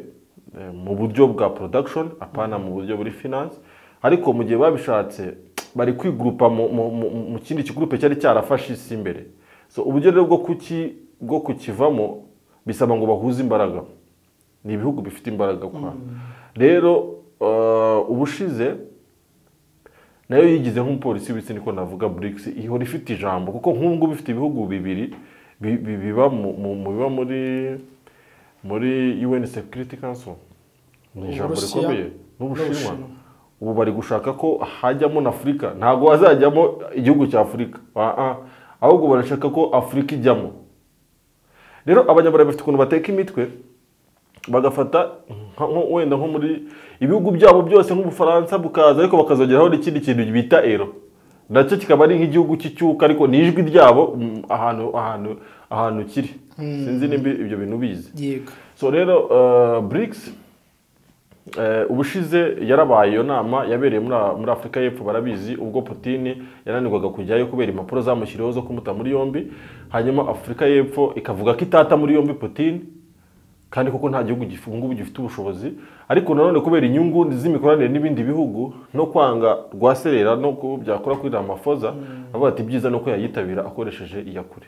mu buryo bwa production, apana mu buryo buri finance. Ariko mu gihe babishatse bari kwigurupa mu kindi kigurupe cyari cyarafashe isi imbere. So uburyo rero bwo kukivamo bisaba ngo bahuze imbaraga. Ni ibihugu bifite imbaraga kwa rero ubushize nayo yigize nk'umupolisi w'isi, niko navuga. BRICS ihora ifite ijambo, kuko nk'ubu ngubu ifite ibihugu bibiri biba muri UN Security Council. Ni ijambo Uburusiya rikomeye n'Ubushinwa. n'Ubushinwa. Ubu bari gushaka ko hajyamo na Afurika. Ntabwo hazajyamo igihugu cya Afurika. Ah, ah. Ahubwo barashaka ko Afurika ijyamo. Rero Abanyaburayi bafite ukuntu bateka imitwe, bagafata wenda nko muri ibihugu byabo byose, nk'Ubufaransa bukaza, ariko bakazongeraho n'ikindi kintu bita euro, nacyo kikaba ari nk'igihugu cy'icyuka, ariko ni ijwi ryabo ahantu kiri. Sinzi nimba ibyo bintu bizi. Yego. So rero BRICS ubushize yarabaye, iyo nama yabereye muri Afurika y'Epfo, barabizi, ubwo Putin yananirwaga kujyayo kubera impapuro zamushyiriweho zo kumuta muri yombi, hanyuma Afurika y'Epfo ikavuga ko itata muri yombi Putin, kandi koko nta gihugu ngubu gifite ubushobozi, ariko nanone kubera inyungu z'imikoranire n'ibindi bihugu no kwanga rwaserera no ku byakora kuri Ramaphosa, avuga ati ibyiza ni uko yayitabira akoresheje iyakure.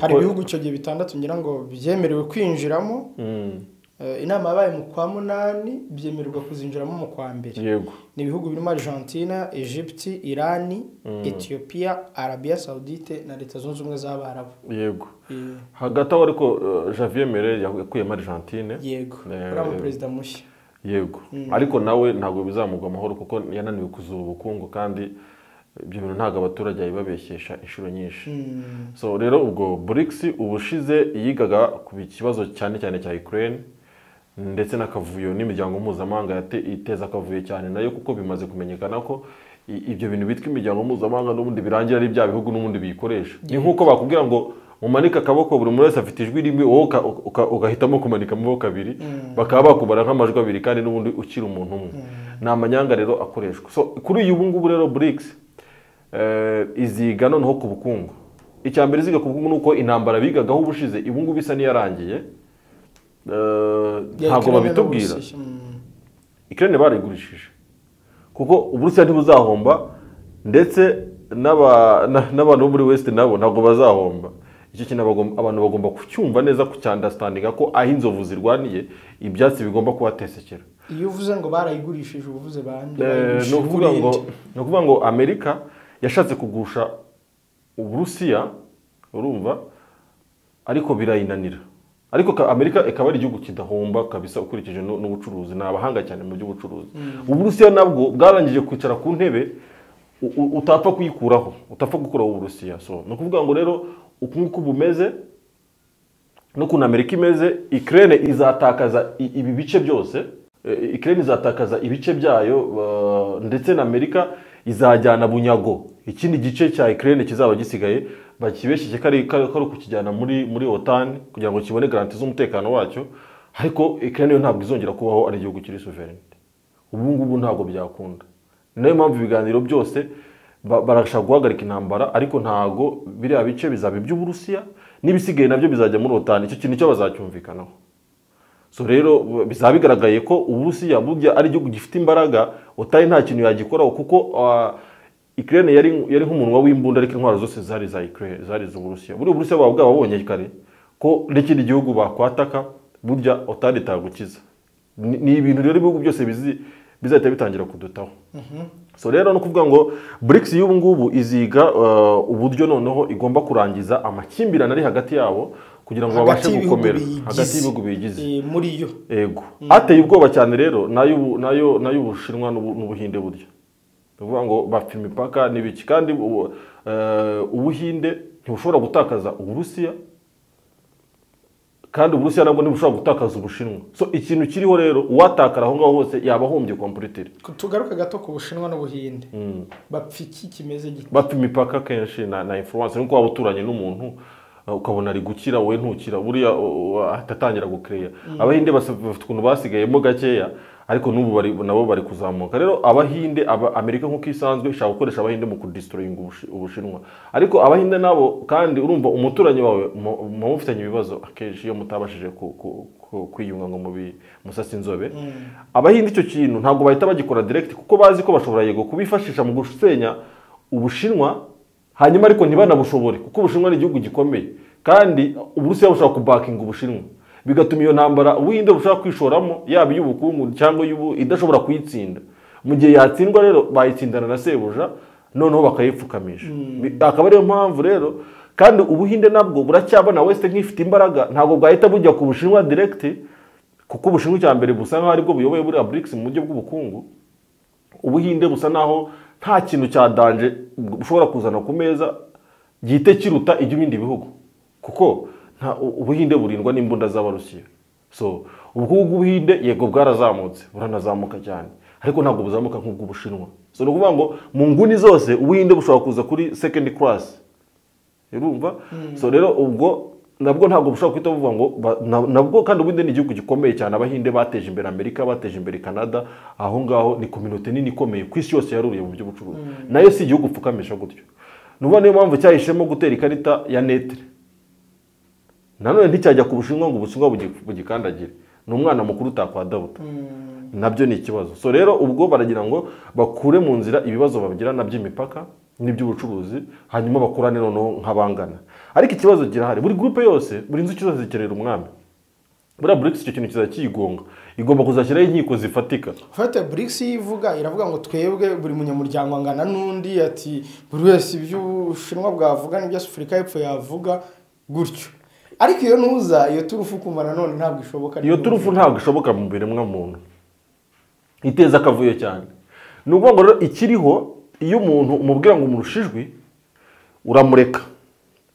Hari ibihugu icyo gihe bitandatu ngira ngo byemerewe kwinjiramo. Inama yabaye mu kwa munani, byemererwa kuzinjiramo mu kwa mbere. Ni ibihugu birimo Argentina, Egypt, Irani, Ethiopia, Arabia Saudite na Leta Zunze Ubumwe z'Abarabu. Hagati aho ariko Javier Milei yakuyemo Argentine. Uriya mu perezida mushya. Yego, ariko nawe ntabwo bizamugwa amahoro, kuko yananiwe kuzura ubukungu, kandi ibyo bintu ntabwo abaturage babibabeshyesha inshuro nyinshi. So rero ubwo BRICS ubushize yigaga ku kibazo cyane cyane cya Ukraine, ndetse n'akavuyo n'imiryango mpuzamahanga iteza akavuyo cyane nayo, kuko bimaze kumenyekana ko ibyo bintu bitwa imiryango mpuzamahanga n'ubundi birangira ari bya bihugu n'ubundi biyikoresha. Ni nk'uko bakubwira ngo Mumanika akaboko, buri muntu wese afite ijwi rimwe, wowe ugahitamo kumanika amaboko abiri, bakaba bakubara nk'amajwi abiri kandi n'ubundi ukiri umuntu umwe. Ni amanyanga rero akoreshwa. So kuri uyu ngubu rero BRICS iziga noneho ku bukungu. Icya mbere iziga ku bukungu ni uko intambara bigagaho ubushize ubu ngubu isa n'iyarangiye. Ntabwo babitubwira. Ukraine barayigurishije kuko Uburusiya ntibuzahomba, ndetse n'abantu bo muri West nabo ntabwo bazahomba. Icyo kintu abantu bagomba kucyumva neza, kucyandastandinga ko aho inzovu zirwaniye ibyatsi bigomba kuhatesekera. Iyo uvuze ngo barayigurishije uvuze bande? Ni ukuvuga ngo Amerika yashatse kugusha Uburusiya, urumva, ariko birayinanira. Ariko Amerika ikaba ari igihugu kidahomba kabisa ukurikije n'ubucuruzi, ni abahanga cyane mu by'ubucuruzi. Uburusiya nabwo bwarangije kwicara ku ntebe utapfa kuyikuraho, utapfa gukuraho Uburusiya. So ni ukuvuga ngo rero uku nguku bumeze n'ukuntu Amerika imeze, Ukraine izatakaza ibi bice byose, Ukraine izatakaza ibice byayo, ndetse na Amerika izajyana bunyago ikindi gice cya Ukraine kizaba gisigaye, bakibeshyike kari kukijyana muri OTAN kugira ngo kibone garanti z'umutekano wacyo. Ariko Ukraine yo ntabwo izongera kubaho ari igihugu kiri sovereign. Ubu ngubu ntabwo byakunda. Niyo mpamvu ibiganiro byose barashaka guhagarika intambara, ariko ntago biriya bice bizaba iby'Uburusiya n'ibisigaye nabyo bizajya muri OTAN. Icyo kintu cyo bazacyumvikanaho. So rero bizaba bigaragaye ko Uburusiya burya ari igihugu gifite imbaraga, OTAN nta kintu yagikoraho kuko Ukraine yari nk'umunwa w'imbunda, ariko intwaro zose zari za Ukraine, zari z'Uburusiya. Buri Uburusiya baba bwababonye kare ko n'ikindi gihugu bakwataka burya OTAN itagukiza. Ni ibintu rero ibihugu byose bizahita bitangira kudutaho. So rero no kuvuga ngo BRICS y'ubu ngubu iziga uburyo noneho igomba kurangiza amakimbirane ari hagati yabo kugira ngo babashe gukomera hagati y'ibihugu bigize muri yo. Yego. Ateye ubwoba cyane rero nayo Ubushinwa n'Ubuhinde burya. Tuvuga ngo bapfa imipaka n'ibiki, kandi Ubuhinde ntibushobora gutakaza Uburusiya, kandi Uburusiya nabwo ntibushobora gutakaza Ubushinwa. So ikintu kiriho rero uwatakara aho ngaho hose yaba ahombye completely. Tugaruke gato ku Bushinwa n'Ubuhinde. Bapfa iki kimeze gite? Bapfa imipaka kenshi na influence, nuko waba uturanye n'umuntu ukabona ari gukira wowe ntukira, buriya atatangira gucreya. Abahinde bafite ukuntu basigayemo gakeya, ariko n'ubu nabo bari kuzamuka. Rero Abahinde, Amerika nk'uko isanzwe ishaka gukoresha Abahinde mu kudestroyinga Ubushinwa. Ariko Abahinde nabo kandi urumva umuturanyi wawe mufitanye ibibazo akenshi iyo mutabashije kwiyunga ngo mubi musasi inzobe. Abahinde icyo kintu ntabwo bahita bagikora direct kuko bazi ko bashobora yego kubifashisha mu gusenya Ubushinwa, hanyuma ariko ntibanabushobore kuko Ubushinwa ni igihugu gikomeye kandi Uburusiya bushobora kubakinga Ubushinwa, bigatuma iyo ntambara Ubuhinde bushaka kwishoramo yaba iy'ubukungu cyangwa idashobora kuyitsinda. Mu gihe yatsindwa rero bayitsindana na sebuja, noneho bakayipfukamisha. Akaba ariyo mpamvu rero kandi Ubuhinde nabwo buracyabona West nk'ifite imbaraga, ntabwo bwahita bujya ku Bushinwa direct kuko Ubushinwa cya mbere busa nkaho aribwo buyoboye buriya BRICS mu buryo bw'ubukungu. Ubuhinde busa naho nta kintu cya danger bushobora kuzana ku meza gihite kiruta iby'ibindi bihugu, kuko Ubuhinde burindwa n'imbunda z'Abarusiya. So ubukungu bw'Ubuhinde yego bwarazamutse, buranazamuka cyane, ariko ntabwo buzamuka nk'ubw'Ubushinwa. So ni ukuvuga ngo mu nguni zose Ubuhinde bushobora kuza kuri second class, urumva? So rero ubwo nabwo ntabwo bushobora kwita buvuga ngo nabwo, kandi Ubuhinde ni igihugu gikomeye cyane. Abahinde bateje imbere Amerika, bateje imbere Canada, aho ngaho ni community nini ikomeye ku isi yose yaruriye mu by'ubucuruzi. Nayo si igihugu upfukamisha gutyo. Nuba niyo mpamvu cyahishemo gutera ikarita ya netre. Nanone nticyajya ku Bushinwa ngo Ubushinwa bugikandagire. Ni umwana mukuru utakwadabuta. Nabyo ni ikibazo. So rero ubwo baragira ngo bakure mu nzira ibibazo babigirana by'imipaka n'iby'ubucuruzi, hanyuma bakurane noneho nk'abangana. Ariko ikibazo kirahari, buri groupe yose, buri nzu cyose zikerera umwami. Buriya BRICS icyo kintu kizakigonga, igomba kuzashyiraho inkiko zifatika. Fata BRICS ivuga iravuga ngo twebwe buri munyamuryango angana n'undi, ati buri wese iby'Ubushinwa bwavuga n'ibyo Afurika y'Epfo yavuga gutyo. Ariko iyo ntuza iyo turufu kumva nanone ntabwo ishoboka. Iyo turufu ntabwo ishoboka mu biremwa muntu, iteza akavuyo cyane. Ni ukuvuga ngo rero ikiriho, iyo umuntu umubwira ngo umurusha ijwi uramureka,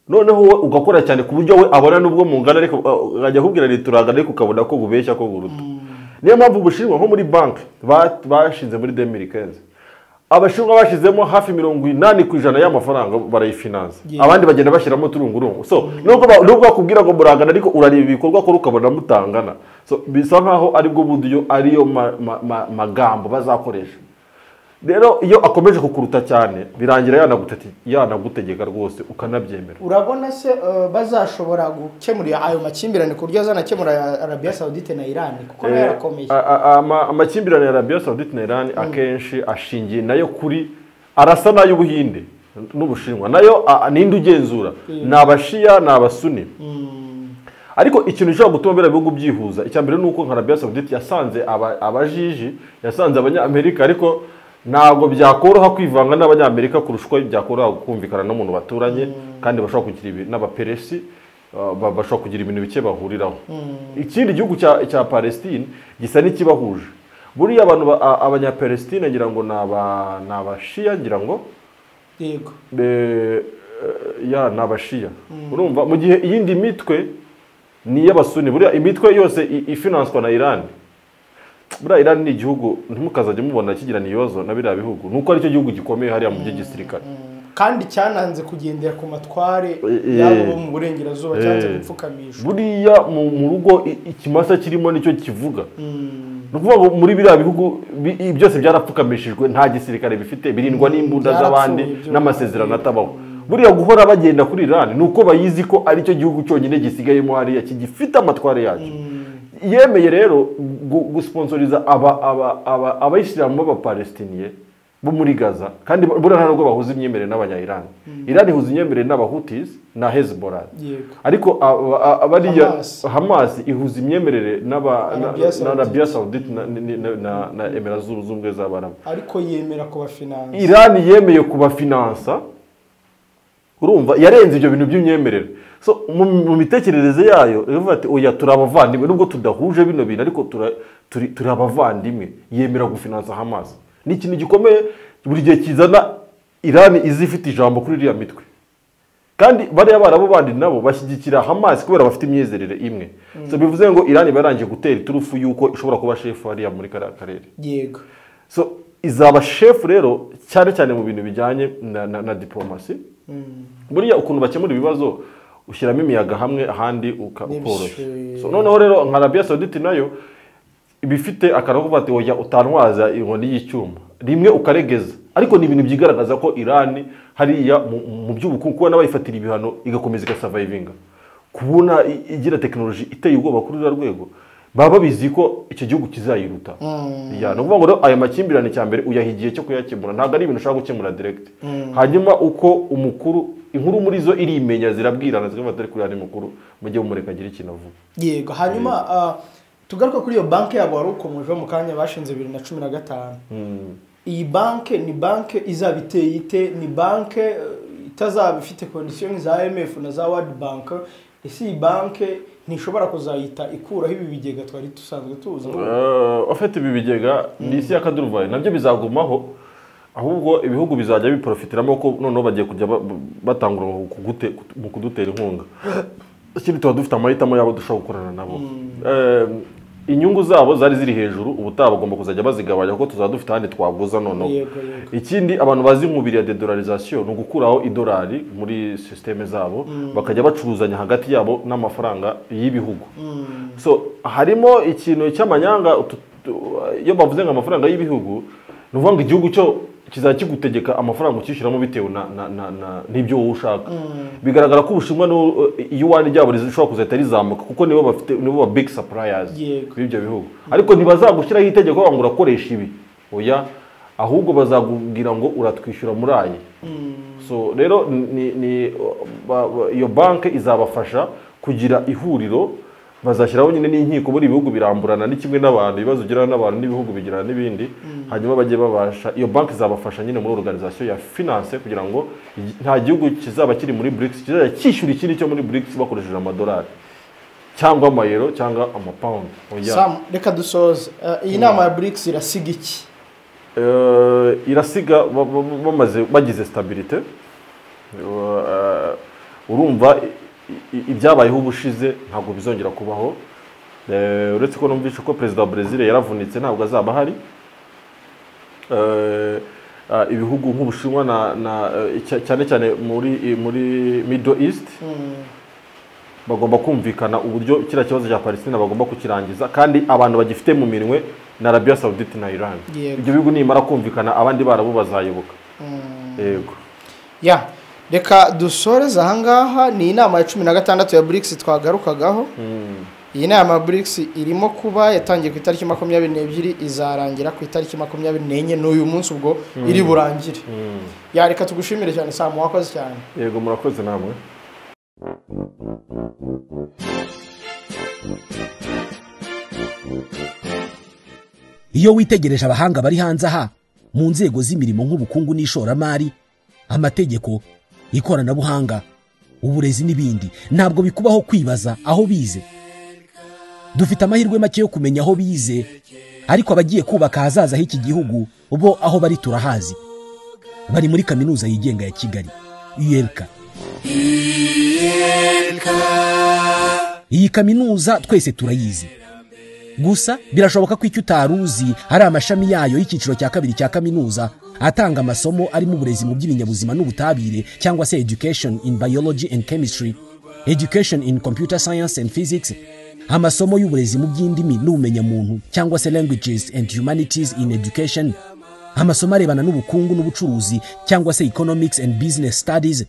noneho wowe ugakora cyane ku buryo we abona nubwo mungana, ariko akajya akubwira ni turangana, ariko ukabona ko bubeshya ko buruta. Niyo mpamvu Ubushinwa nko muri banki bashinze muri 2015 Abashinwa bashizemo hafi 80% y'amafaranga barayifinansa, abandi bagenda bashyiramo turungurungu. So nubwo bakubwira ngo murangana, ariko urareba ibikorwa ko ukabona mutangana. So bisa nkaho aribwo buryo ariyo magambo bazakoresha. Rero iyo akomeje kukuruta cyane birangira yanagutegeka rwose ukanabyemera. Urabona se bazashobora gukemura ayo makimbirane ku buryo azanakemura Arabia Saudite na Iran, kuko nayo yarakomeye? Amakimbirane ya Arabia Saudite na Iran akenshi ashingiye nayo kuri arasa n'ay'Ubuhinde n'Ubushinwa, nayo ninde ugenzura? Ni Abashiya ni Abasuni. Ariko ikintu gishobora gutuma biriya bihugu byihuza, icya mbere ni uko nka Arabia Saudite yasanze abajiji, yasanze Abanyamerika, ariko ntabwo byakoroha kwivanga n'Abanyamerika kurusha uko byakoroha kumvikana n'umuntu baturanye, kandi bashobora kugira n'Abaperesi bashobora kugira ibintu bike bahuriraho. Ikindi gihugu cya Palestine gisa n'ikibahuje. Buriya abantu Abanyapalestine ngira ngo ni Abashiya, ngira ngo yego ya ni Abashiya. Urumva mu gihe iyindi mitwe ni iy'Abasuni. Buriya imitwe yose ifinanswa na Iran. Buriya Iran ni igihugu ntimukazajye mubona kigirana ibibazo na biriya bihugu, nuko aricyo gihugu gikomeye hariya mu by'igisirikare, kandi cyananze kugendera ku matware yabo bo mu burengerazuba, cyanze gupfukamishwa. Buriya mu rugo ikimasa kirimo nicyo kivuga. Ni ukuvuga ngo muri biriya bihugu byose byarapfukamishijwe, nta gisirikare bifite, birindwa n'imbunda z'abandi n'amasezerano atabaho. Buriya guhora bagenda kuri Iran ni uko bayizi ko aricyo gihugu cyonyine gisigayemo hariya kigifite amatware yacyo. Yemeye rero gusponsoriza abayisilamu b'Abapalestiniye bo muri Gaza, kandi buriya ntabwo bahuza imyemerere n'Abanya-Iran. Iran ihuza imyemerere n'Abahutis na Hezbollah, ariko abariya Hamas ihuza imyemerere na Arabia Saudite na Emirats z'Ubumwe z'Abarabu, ariko yemera kubafinansa. Iran yemeye kubafinansa. Urumva yarenze ibyo bintu by'imyemerere. So mu mitekerereze yayo iravuga ati oya turi abavandimwe, nubwo tudahuje bino bintu ariko turi abavandimwe. Yemera gufinansa Hamas. Ni ikintu gikomeye buri gihe kizana Iran izifite ijambo kuri iriya mitwe. Kandi bariya barabo bandi nabo bashyigikira Hamas kubera bafite imyizerere imwe. So bivuze ngo Iran barangiye gutera iturufu yuko ishobora kuba chef hariya muri kariya karere. Yego. So izaba chef rero cyane cyane mu bintu bijyanye na diplomasi. Buriya ukuntu bakemura ibibazo ushyiramo imiyaga hamwe ahandi ukoroshya. So noneho rero nka Arabia Saudite nayo ibifite akarago bati oya utantwaza inkoni y'icyuma rimwe ukaregeza, ariko ni ibintu byigaragaza ko Iran hariya mu by'ubukungu kuba n'abayifatira ibihano igakomeza igasurvivinga, kubona igira tekinoloji iteye ubwoba kuri ruriya rwego, baba babizi ko icyo gihugu kizayiruta. Ya no kuvuga ngo aya makimbirane cya mbere uyahigiye cyo kuyakemura, ntabwo ari ibintu ushaka gukemura direct. Hanyuma uko umukuru inkuru muri zo irimenya zirabwirana zikaba atari kuri ari mukuru mujye mumureka agira ikintu avuga. Yego. Hanyuma tugaruka kuri iyo banki yabo wari ukomojeho mu kanya bashinze 2015. Iyi banki ni banki izaba iteye ite? Ni banki itazaba ifite condition za IMF na za World Bank? Ese iyi banki ntishobora kuzayita ikuraho ibi bigega twari dusanzwe tuzi? Afite ibi bigega ni isi y'akaduruvayo, nabyo bizagumaho, ahubwo ibihugu bizajya biprofitiramo ko noneho bagiye kujya batangura mu kudutera inkunga. Ikindi tuba dufite amahitamo yabo dushobora gukorana nabo. Inyungu zabo zari ziri hejuru, ubutaha bagomba kuzajya bazigabanya kuko tuzaba dufite ahandi twaguza noneho. Ikindi abantu bazi inkubiri ya dedolarisation ni ugukuraho idolari muri systeme zabo, bakajya bacuruzanya hagati yabo n'amafaranga y'ibihugu. So harimo ikintu cy'amanyanga iyo bavuze ngo amafaranga y'ibihugu, ni ukuvuga ngo igihugu cyo kizakigutegeka amafaranga ukishyiramo bitewe n'ibyo wowe ushaka. Bigaragara ko Ubushinwa yuan ryabo rishobora kuzahita rizamuka kuko nibo bafite, nibo ba big suppliers b'ibyo bihugu. Ariko ntibazagushyiraho itegeko ngo urakoresha ibi, oya, ahubwo bazakubwira ngo uratwishyura muri aye. So rero iyo banki izabafasha kugira ihuriro, bazashyiraho nyine n'inkiko muri ibihugu biramburana ni kimwe n'abantu, ibibazo ugirana n'abantu n'ibihugu bigirana n'ibindi, hanyuma bajye babasha, iyo banki izabafasha nyine muri organisation ya finance kugira ngo nta gihugu kizaba kiri muri BRICS kizajya cyishyura ikindi cyo muri BRICS bakoresheje amadolari cyangwa amayero cyangwa amapawundi. Sam, reka dusoze iyi nama ya BRICS irasiga iki? Irasiga bamaze bagize stabilité. Urumva ibyabayeho ubushize ntabwo bizongera kubaho. Uretse ko numvishe ko perezida wa Brazil yaravunitse ntabwo azaba ahari. ibihugu nk'Ubushinwa na cyane cyane muri Middle East bagomba kumvikana uburyo kiriya kibazo cya Palestina bagomba kukirangiza, kandi abantu bagifite mu minwe na Arabia Saudite na Iran. Ibyo bihugu nimara kumvikana abandi barabu bazayoboka. Yego. Ya, reka dusoreze ahangaha. Ni inama ya 16 ya BRICS twagarukagaho. Iyi nama ya BRICS irimo kuba, yatangiye ku itariki 22 izarangira ku itariki 24 n'uyu munsi ubwo iri burangire. Ya, reka tugushimire cyane Sam, wakoze cyane. Yego, murakoze namwe. Iyo witegereje abahanga bari hanze aha mu nzego z'imirimo nk'ubukungu n'ishoramari, amategeko, ikoranabuhanga, uburezi n'ibindi, ntabwo bikubaho kwibaza aho bize. Dufite amahirwe make yo kumenya aho bize, ariko abagiye kubaka ahazaza h'iki gihugu bo aho bari turahazi. Bari muri kaminuza yigenga ya Kigali, ULK. Iyi kaminuza twese turayizi. Gusa birashoboka ko icyo utaruzi hari amashami yayo y'icyiciro cya kabiri cya kaminuza atanga amasomo arimo uburezi mu by'ibinyabuzima n'ubutabire, cyangwa se education in biology and chemistry, education in computer science and physics, amasomo y'uburezi mu by'indimi n'ubumenyamuntu cyangwa se languages and humanities in education, amasomo arebana n'ubukungu n'ubucuruzi cyangwa se economics and business studies,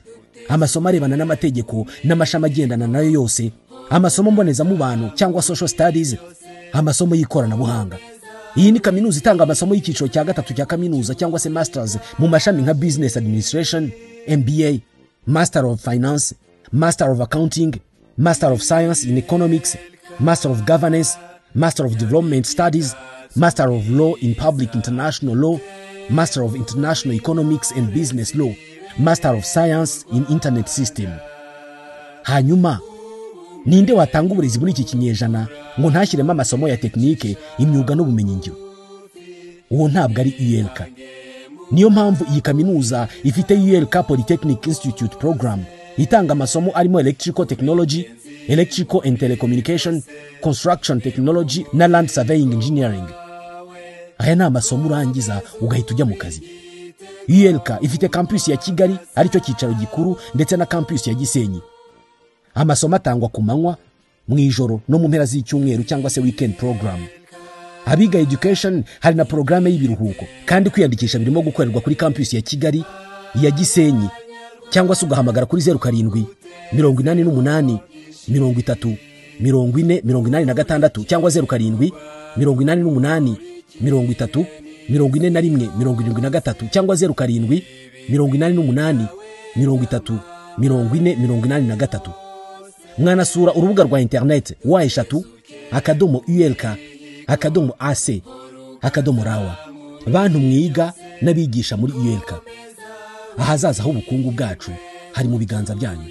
amasomo arebana n'amategeko n'amashami agendana nayo yose, amasomo mbonezamubano cyangwa social studies, amasomo y'ikoranabuhanga. Iyi ni kaminuza itanga amasomo y'icyiciro cya gatatu cya kaminuza cyangwa se masters mu mashami nka business administration, MBA, Master of Finance, Master of Accounting, Master of Science in Economics, Master of Governance, Master of Development Studies, Master of Law in Public International Law, Master of International Economics and Business Law, Master of Science in Internet System. Hanyuma ninde watanga uburezi muri iki kinyejana ngo ntashyiremo amasomo ya tekinike, imyuga n'ubumenyingiro? Uwo ntabwo ari ULK. Niyo mpamvu iyi kaminuza ifite ULK Polytechnic Institute Program itanga amasomo arimo Electrical Technology, Electrical and Telecommunication, Construction Technology na Land Surveying Engineering. Aya ni amasomo urangiza ugahita ujya mu kazi. ULK ifite campus ya Kigali aricyo cyicaro gikuru ndetse na campus ya Gisenyi. Amasomo atangwa ku manywa, mu ijoro no mu mpera z'icyumweru cyangwa se weekend program. Abiga education hari na programme y'ibiruhuko, kandi kwiyandikisha birimo gukorerwa kuri campus ya Kigali, iya Gisenyi, cyangwa se ugahamagara kuri 07 88 30 40 86 cyangwa 07 88 30 41 73 cyangwa 07 88 30 40 83. Mwanasura urubuga rwa internet w3.ulk.ac.rawa. Bantu mwiga n'abigisha muri ULK, ahazaza h'ubukungu bwacu hari mu biganza byanyu.